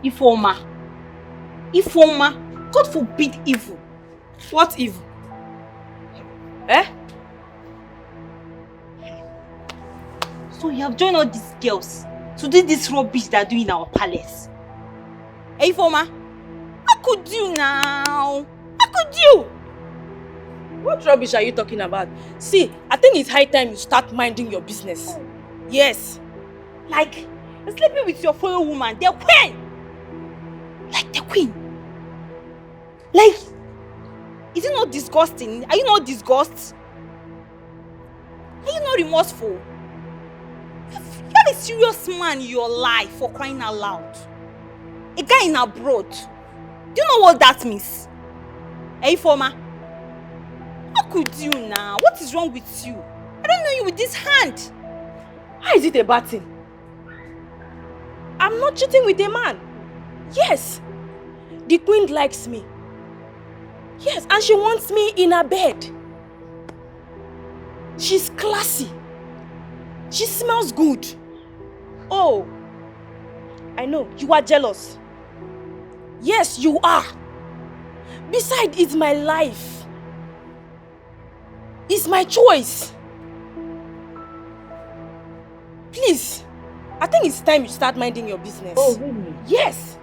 Ifeoma. Ifeoma. God forbid evil. What evil? Eh? So you have joined all these girls to do this rubbish they are doing in our palace. Hey, Ifeoma, how could you now? How could you? What rubbish are you talking about? See, I think it's high time you start minding your business. Yes. Like, you're sleeping with your fellow woman, the queen. Like the queen. Like, is it not disgusting? Are you not disgusted? Are you not remorseful? You have a serious man in your life, for crying out loud. A guy in abroad. Do you know what that means? Hey, Ifeoma. How could you now? What is wrong with you? I don't know you with this hand. How is it a bad thing? I'm not cheating with a man. Yes, the queen likes me. Yes, and she wants me in her bed. She's classy. She smells good. Oh, I know, you are jealous. Yes, you are. Besides, it's my life. It's my choice. Please, I think it's time you start minding your business. Oh, really? Yes.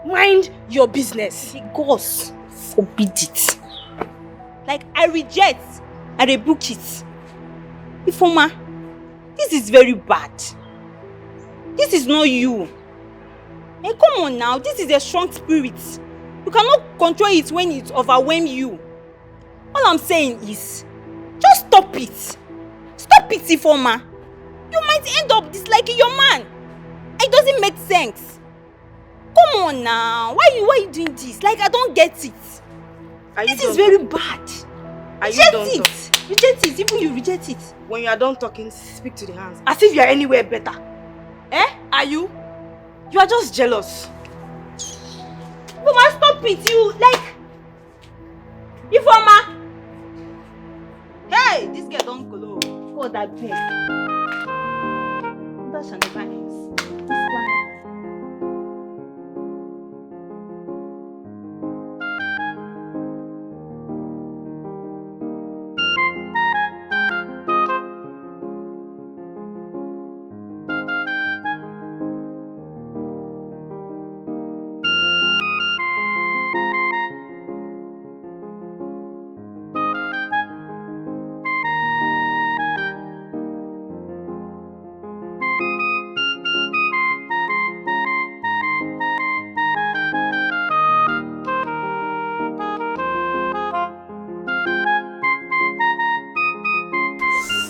Mind your business. The gods forbid it. Like, I reject, I rebuke it. Ifeoma, this is very bad. This is not you. And come on now, this is a strong spirit. You cannot control it when it overwhelms you. All I'm saying is, just stop it. Stop it, Ifeoma. You might end up disliking your man. It doesn't make sense. Come on now. Why you why you doing this? Like, I don't get it. Are you This is done very talking? Bad. Are you Reject done it. Talking? Reject it. Even you reject it. When you are done talking, speak to the hands. As if you are anywhere better. Eh? Are you? You are just jealous. Ifeoma, stop it. You like Ifeoma. Hey, this girl don't glow. God, I beg. That shall never end. This one.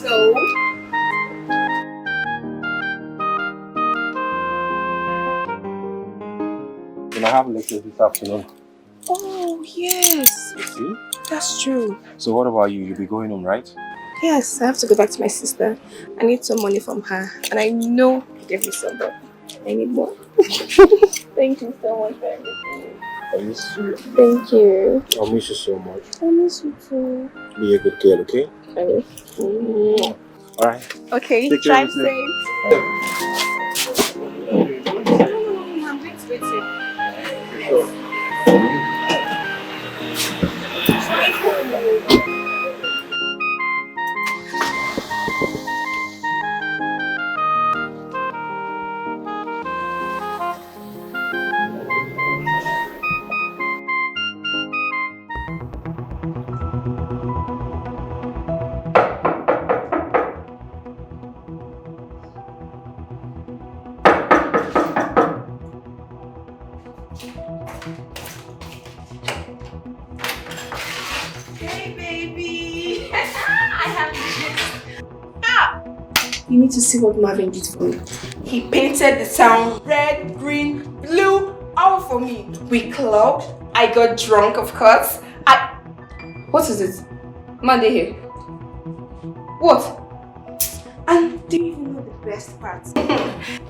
So, Can I have lectures this afternoon? Oh, yes. You see? That's true. So what about you? You'll be going home, right? Yes, I have to go back to my sister. I need some money from her, and I know you gave me some, but I need more. Thank you so much for everything. Are you serious? Thank you. I'll miss you so much. I miss you too. Be a good girl, okay? I miss you. All right. Okay, Take care drive of yourself. Safe. You need to see what Marvin did for me. He painted the town red, green, blue, all for me. We clubbed. I got drunk, of course. I. What is it? Monday here. What? And do you even know the best part?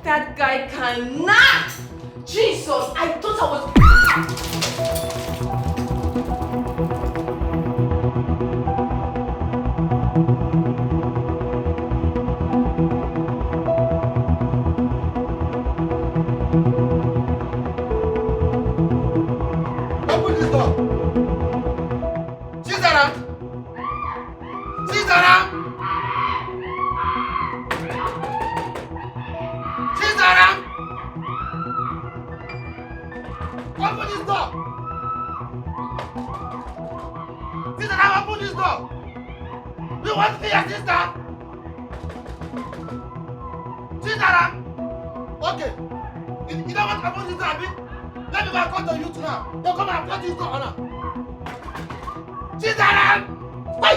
That guy cannot! Jesus, I thought I was. Open this door! She's around! She's around! She's around! Open this door! She's around! Open this door! You want to see your sister? She's around! Okay. You, you don't want to open this door, abi? Let me go and call the youth now. They come and cut this door on her. She's around! Why?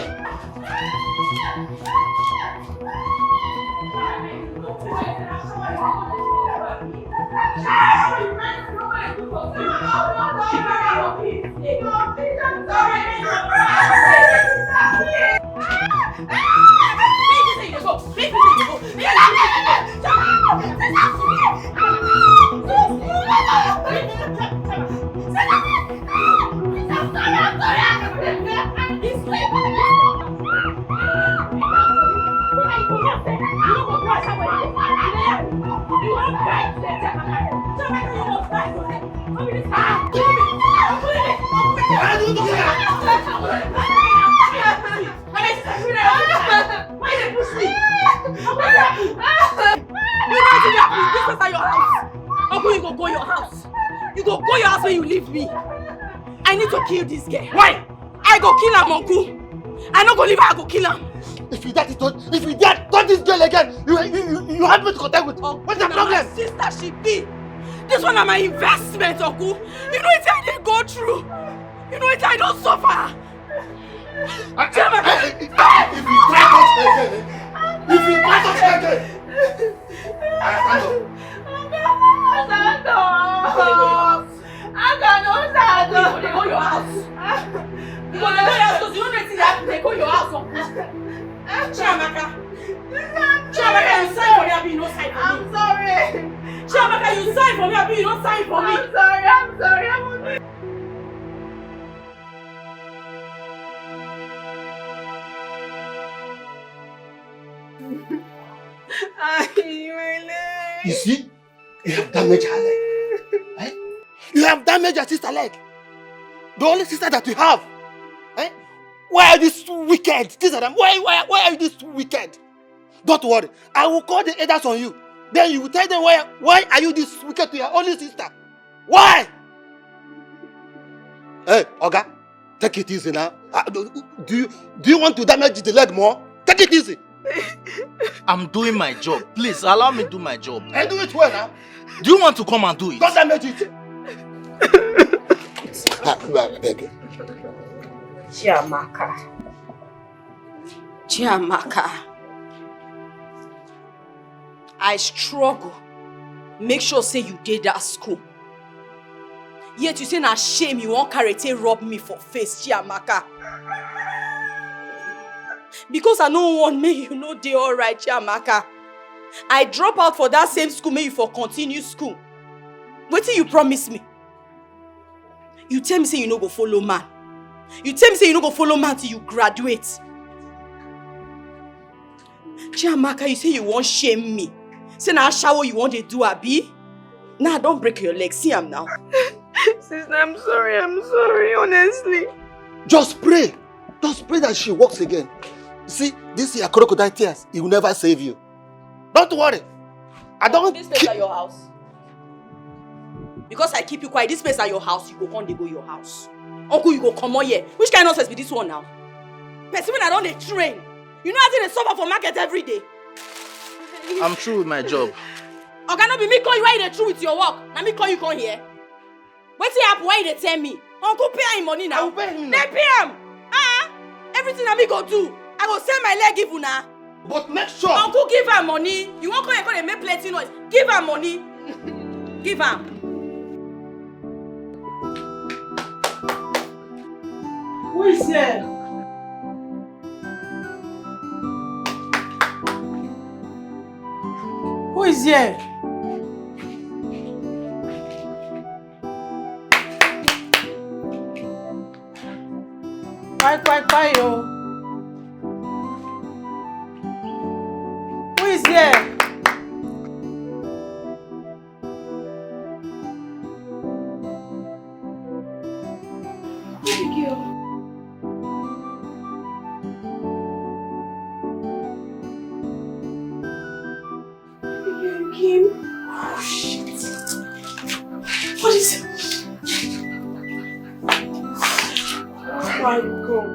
You know wetin dey happen? This is your house. Uncle, you go go your house. You go go your house when you leave me. I need to kill this girl. Why? I go kill am, uncle. I no go leave her, I go kill am. If you dare to touch, if you dare touch this girl again, you you you, you have me to contend with. Uncle, what's the problem? Sister she be. This one na my investment, uncle. You know wetin I dey go through. You know wetin I don suffer. If you try touch me again, eh? If you try touch me again, I stand up. Stand up. I cannot stand up. You go dey go your house. You go dey go your house 'cause you no know wetin dey happen. Dey go your house, uncle. Chiamaka. Chiamaka, you sign for me, abi you no sign for me? I'm sorry. Chiamaka, you sign for me, abi you no sign for me? I'm sorry, I'm sorry, I'm sorry. Ay, my leg. You see, you have damaged her leg. Eh? You have damaged your sister leg. The only sister that you have. Eh? Why are you so wicked? These are them. Why, why, why are you this wicked? Don't worry. I will call the elders on you. Then you will tell them why, why are you this wicked to your only sister? Why? Hey, Oga, take it easy now. Ah, do, do you do you want to damage the leg more? Take it easy. I'm doing my job. Please allow me do my job. I do it well now. Do you want to come and do it? Don't damage it. Ah, I beg you. Chiamaka. Chiamaka. I struggle. Make sure say you dey that school. Yet you say na shame you wan carry take rub me for face, Chiamaka. Because I no want make you no dey alright, Chiamaka. I drop out for that same school, make you for continue school. Wetin you promise me? You tell me say you no go follow man. You tell me say you no go follow man till you graduate. Chiamaka, you say you wan shame me. Say na ashawo you wan dey do, abi? Now I don break your leg. See am now. Sister, I'm sorry. I'm sorry, honestly. Just pray. Just pray that she walks again. See, this your crocodile tears, it will never save you. Don't worry. I don't This place ki- at your house. Because I keep you quiet, this place at your house, you go come dey go your house. Uncle, you go comot here. Which kind of nonsense be this one now? Person wey I don dey train. You know as I dey suffer for market every day. I'm through with my job. Oga, no be me call you, why you dey through with your work? Na me call you come here. Wetin happen? Why you dey tell me? Uncle, pay am him money now. I will pay him now. Then pay am. Ah, everything na me go do. I go sell my leg give una. But make sure. Uncle, give am money. You wan come here come dey make plenty noise. Give am money. Give am. Who is there? Who is there? Quiet, quiet, quiet, oh. Who is there? Abigail. Abigail, you came. Oh, shit. What is it? Oh my God.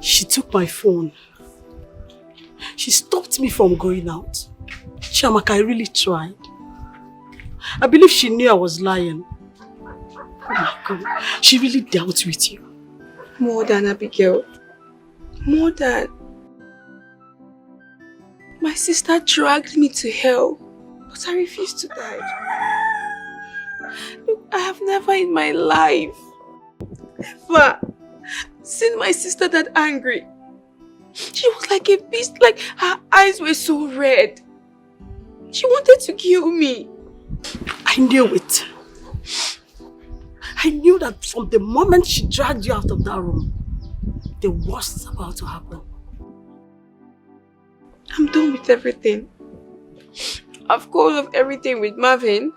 She took my phone. She stopped me from going out. Chiamaka, I really tried. I believe she knew I was lying. Oh my God. She really dealt with you. More than Abigail. More than. My sister dragged me to hell, but I refused to die. Look, I have never in my life, ever seen my sister that angry. She was like a beast, like, her eyes were so red. She wanted to kill me. I knew it. I knew that from the moment she dragged you out of that room, the worst is about to happen. I'm done with everything. I've called off everything with Marvin.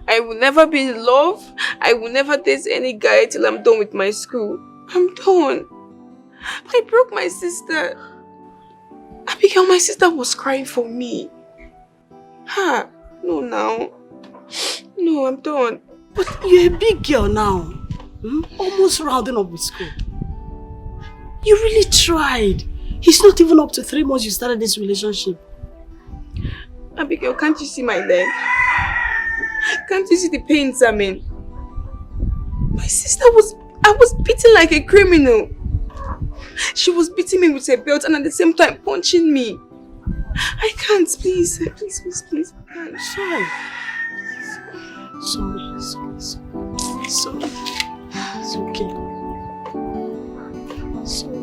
I will never be in love. I will never date any guy till I'm done with my school. I'm done. I broke my sister. Abigail, my sister was crying for me. Ha! No, now. No, I'm done. But you're a big girl now. Hmm? Almost rounding up with school. You really tried. It's not even up to three months you started this relationship. Abigail, can't you see my leg? Can't you see the pains I'm in? My sister was, I was beaten like a criminal. She was beating me with a belt and at the same time punching me. I can't, please, please, please, please. Sorry. Sorry, sorry, sorry. Sorry. It's okay. Sorry.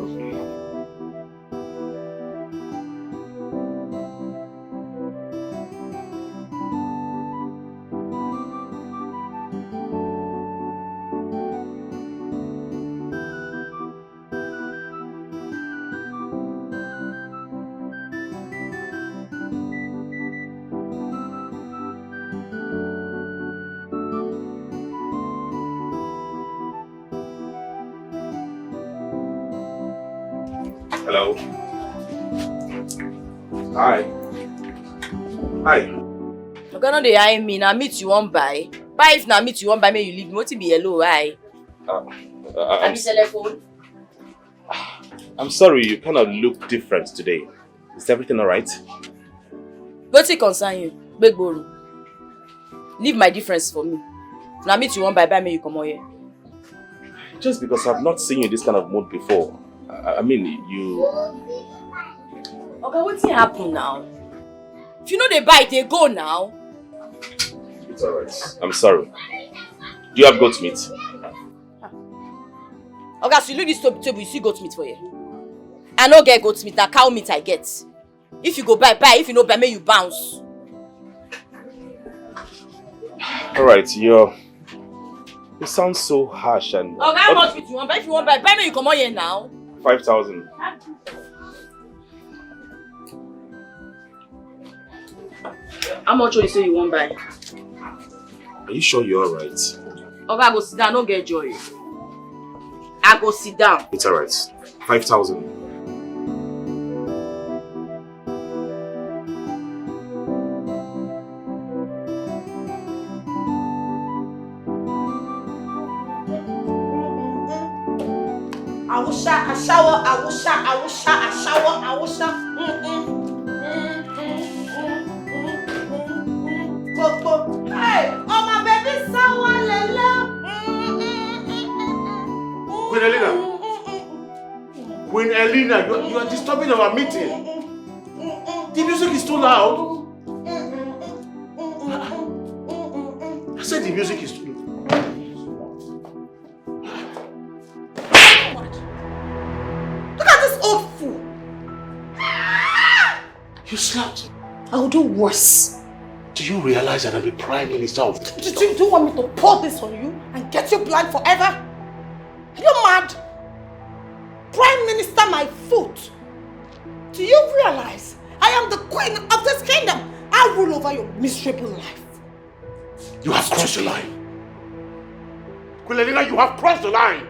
Hello. Hi. Hi. Oga, no dey eye me. Na meat you wan buy? Buy, if na meat you wan buy, make you leave me. Wetin be yellow eye? Uh, uh, I'm Abi telephone? I'm sorry, you kind of look different today. Is everything all right? Wetin concern you? Gbegboro. Leave my difference for me. Na meat you wan buy, buy, make you comot here. Just because I've not seen you in this kind of mood before. I, I mean, you. Oga, wetin happen now? If you no dey buy, dey go now. It's all right. I'm sorry. Do you have goat meat? Oga, so you look this table, table, you see goat meat for here? I no get goat meat, na cow meat I get. If you go buy, buy. If you no buy, make you bounce. All right, you're, you sound so harsh and. Oga, how much meat you wan buy? If you wan buy, buy, make you comot here now. Five thousand. How much you say you wan buy? Are you sure you're all right? Oga, I go sit down, no get joy. I go sit down. It's all right. Five thousand. Awusha, ashawo, Awusha, Awusha, ashawo, Awusha. Mm, mm, mm, mm, mm, mm, mm, mm, mm, mm, mm. Hey, oh my baby, sawa lele. Elena, Queen Elena, you are, you are disturbing our meeting. The music is too loud. I said the music is too loud. Look at this old fool. You slapped. I will do worse. Do you realize that I'm the prime minister of... Do, do, do you want me to pour this on you and get you blind forever? Are you mad? Prime Minister, my foot. Do you realize I am the queen of this kingdom? I rule over your miserable life. You have crossed the line. Queen Elena, you have crossed the line.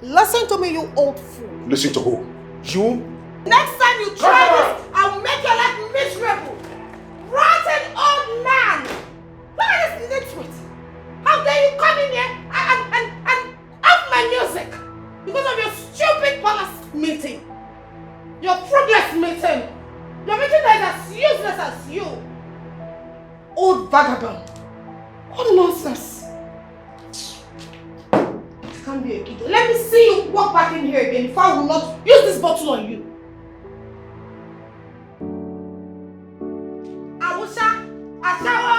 Listen to me, you old fool. Listen to who? You? Next time you try this, I will make your life miserable. Rotten old man. Look at this nitwit. How dare you come in here and, and, and, and off my music because of your stupid palace meeting. Your fruitless meeting. Your meeting that is as useless as you. Old vagabond. What nonsense. It can't be a kid. Let me see you walk back in here again if I will not use this bottle on you. Awusa, ashawo,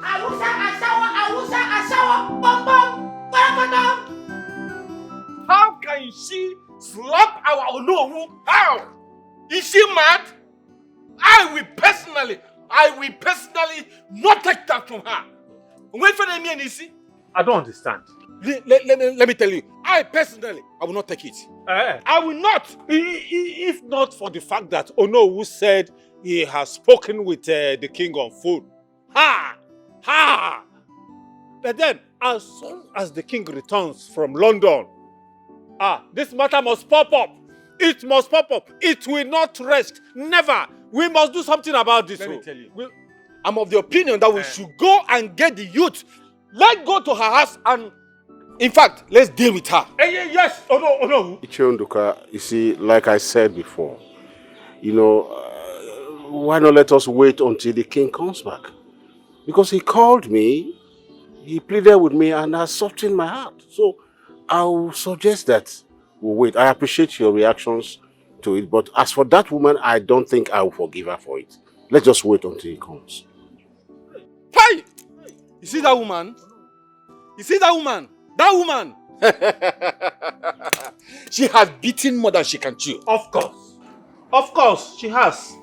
Awusa, ashawo, Awusa, ashawo, bum bum, korokoto. How can she slap our Onowu? How? Is she mad? I will personally, I will personally not take that from her. Wait for the me and you see. I don't understand. Let, let, let, me, let me tell you, I personally, I will not take it. Eh. I will not. I- i- If not for the fact that Onowu said he has spoken with uh, the king on phone. Ha! Ha! But then, as soon as the king returns from London, ah, this matter must pop up. It must pop up. It will not rest. Never. We must do something about this. Let me tell you. I'm of the opinion that we should go and get the youth. Let's go to her house and, in fact, let's deal with her. Eh, ye- yes. Oh no. Oh no. Ichie Nduka, you see, like I said before, you know, uh, why not let us wait until the king comes back? Because he called me, he pleaded with me, and has softened my heart. So I will suggest that we wait. I appreciate your reactions to it, but as for that woman, I don't think I will forgive her for it. Let's just wait until he comes. Hey! You see that woman? You see that woman? That woman! She has beaten more than she can chew. Of course. Of course, she has.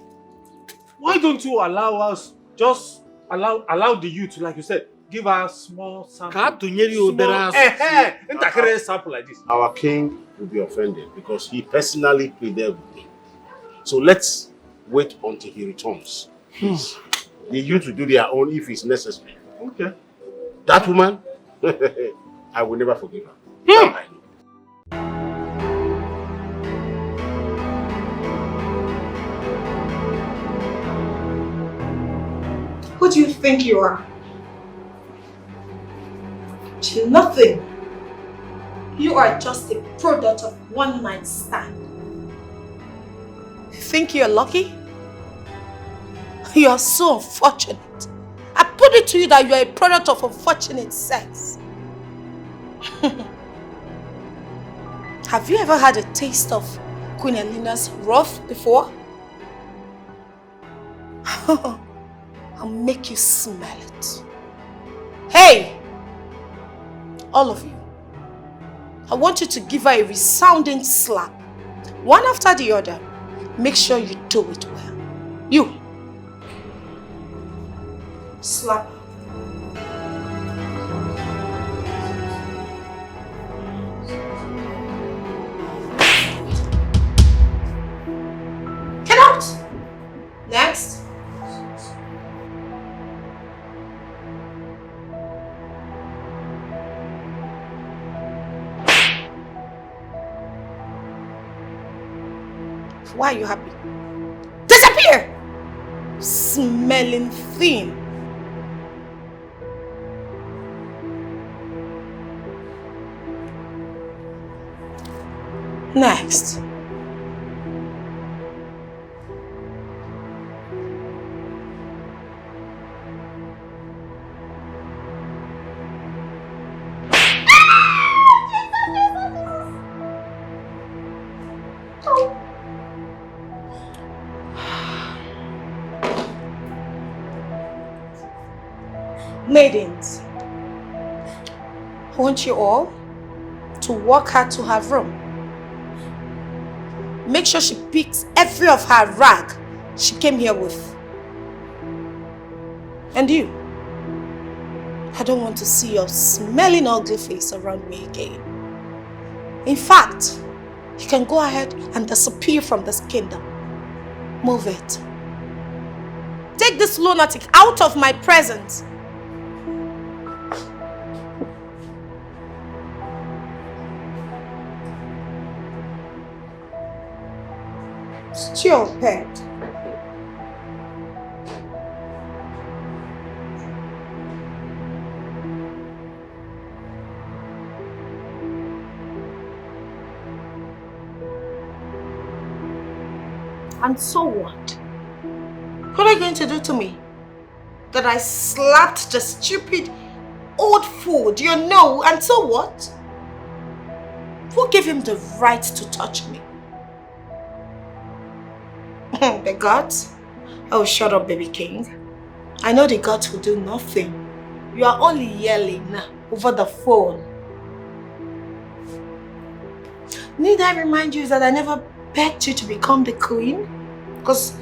Why don't you allow us, just allow allow the youth, like you said, give her small sample. Ka a tụnyere ya obere asụsụ. Eh, eh, ntakịrị sample like this. Our king will be offended because he personally pleaded with me. So let's wait until he returns. Please. The youth will do their own if it's necessary. Okay. That woman, I will never forgive her. That I know. Who do you think you are? You're nothing. You are just a product of one night stand. You think you're lucky? You are so unfortunate. I put it to you that you are a product of unfortunate sex. Have you ever had a taste of Queen Elena's wrath before? I'll make you smell it. Hey! All of you, I want you to give her a resounding slap. One after the other. Make sure you do it well. You. Slap her. Get out! Next. Why are you happy? Disappear! Smelling thing. Next. Maidens, I want you all to walk her to her room. Make sure she picks every of her rag she came here with. And you, I don't want to see your smelling ugly face around me again. In fact, you can go ahead and disappear from this kingdom. Move it. Take this lunatic out of my presence. Stupid. And so what? What are you going to do to me? That I slapped the stupid old fool, do you know? And so what? Who gave him the right to touch me? The gods? Oh, shut up, baby king. I know the gods will do nothing. You are only yelling over the phone. Need I remind you that I never begged you to become the queen? Because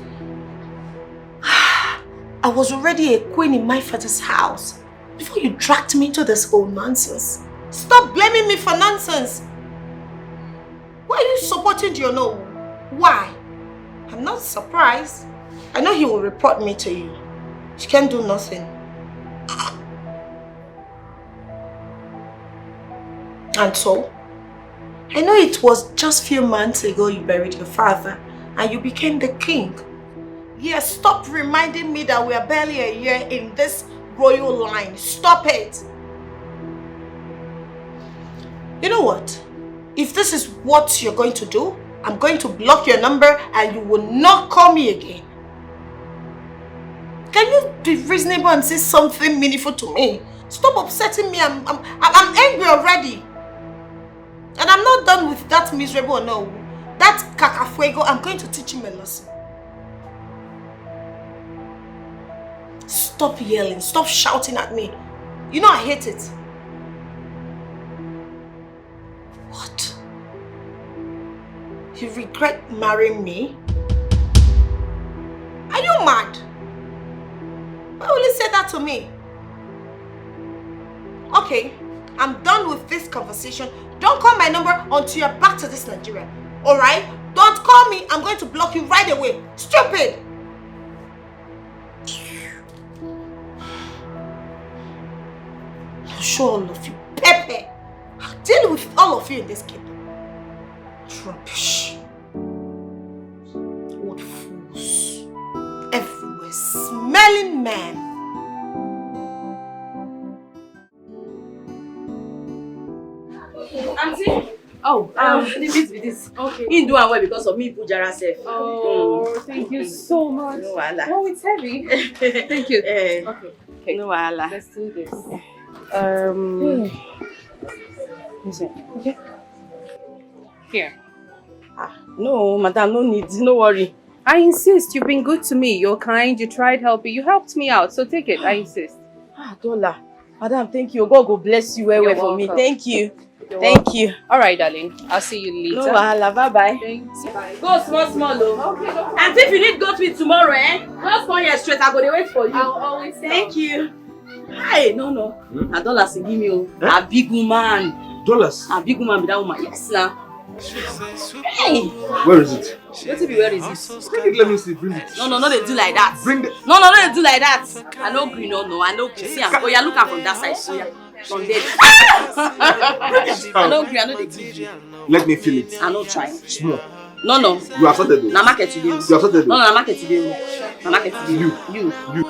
I was already a queen in my father's house before you dragged me into this whole nonsense. Stop blaming me for nonsense. Why are you supporting Diono? Why? I'm not surprised. I know he will report me to you. She can't do nothing. And so, I know it was just few months ago you buried your father and you became the king. Yes, stop reminding me that we are barely a year in this royal line. Stop it. You know what? If this is what you're going to do, I'm going to block your number and you will not call me again. Can you be reasonable and say something meaningful to me? Stop upsetting me. I'm, I'm, I'm angry already. And I'm not done with that miserable no. That kakafuego, I'm going to teach him a lesson. Stop yelling, stop shouting at me. You know I hate it. What? You regret marrying me? Are you mad? Why will you say that to me? Okay, I'm done with this conversation. Don't call my number until you're back to this Nigeria. Alright? Don't call me. I'm going to block you right away. Stupid! I'll show all of you. Pepper! I'll deal with all of you in this kingdom. Rubbish. Old fools. Everywhere. Smelling men. Auntie. Oh, um, the beat be this. Okay. He do am well because of me, Bujara self. Oh, thank you so much. No wahala. Oh, it's heavy. Thank you. Eh, okay. Okay. No wahala. Let's do this. Um, listen. Okay. Here. Ah, no, madam, no need, no worry. I insist. You've been good to me. You're kind. You tried helping. You helped me out. So take it. I insist. Ah, Dola. Madam, thank you. God go bless you well, well for me. Thank you. Thank you. All right, darling. I'll see you later. No wahala. Bye bye. Thanks. Bye. Go small, small, oh. Okay, no problem. And if you need go to it tomorrow, eh? Just come here straight. I go dey wait for you. I'll always come. Thank you. Hey, no, no. Hmm? Na dollars he give me, oh. Eh? A big woman. Dollars? A big woman be that woman. Yes, na. Hey. Where is it? Wetin be where is it? Bring it, let me see. Bring it. No, no, no, dey do like that. Bring the. No, no, no, dey do like that. I no gree, no, no. I no gree. See am. Oh, yeah, look am from that side. Oh, yeah. From there. I no gree. I no dey gree. Let me feel it. I no try. Small. No, no. You are sorted, though. Na market today. You are sorted, though. No, no, na market today. Na market today. You. You. You.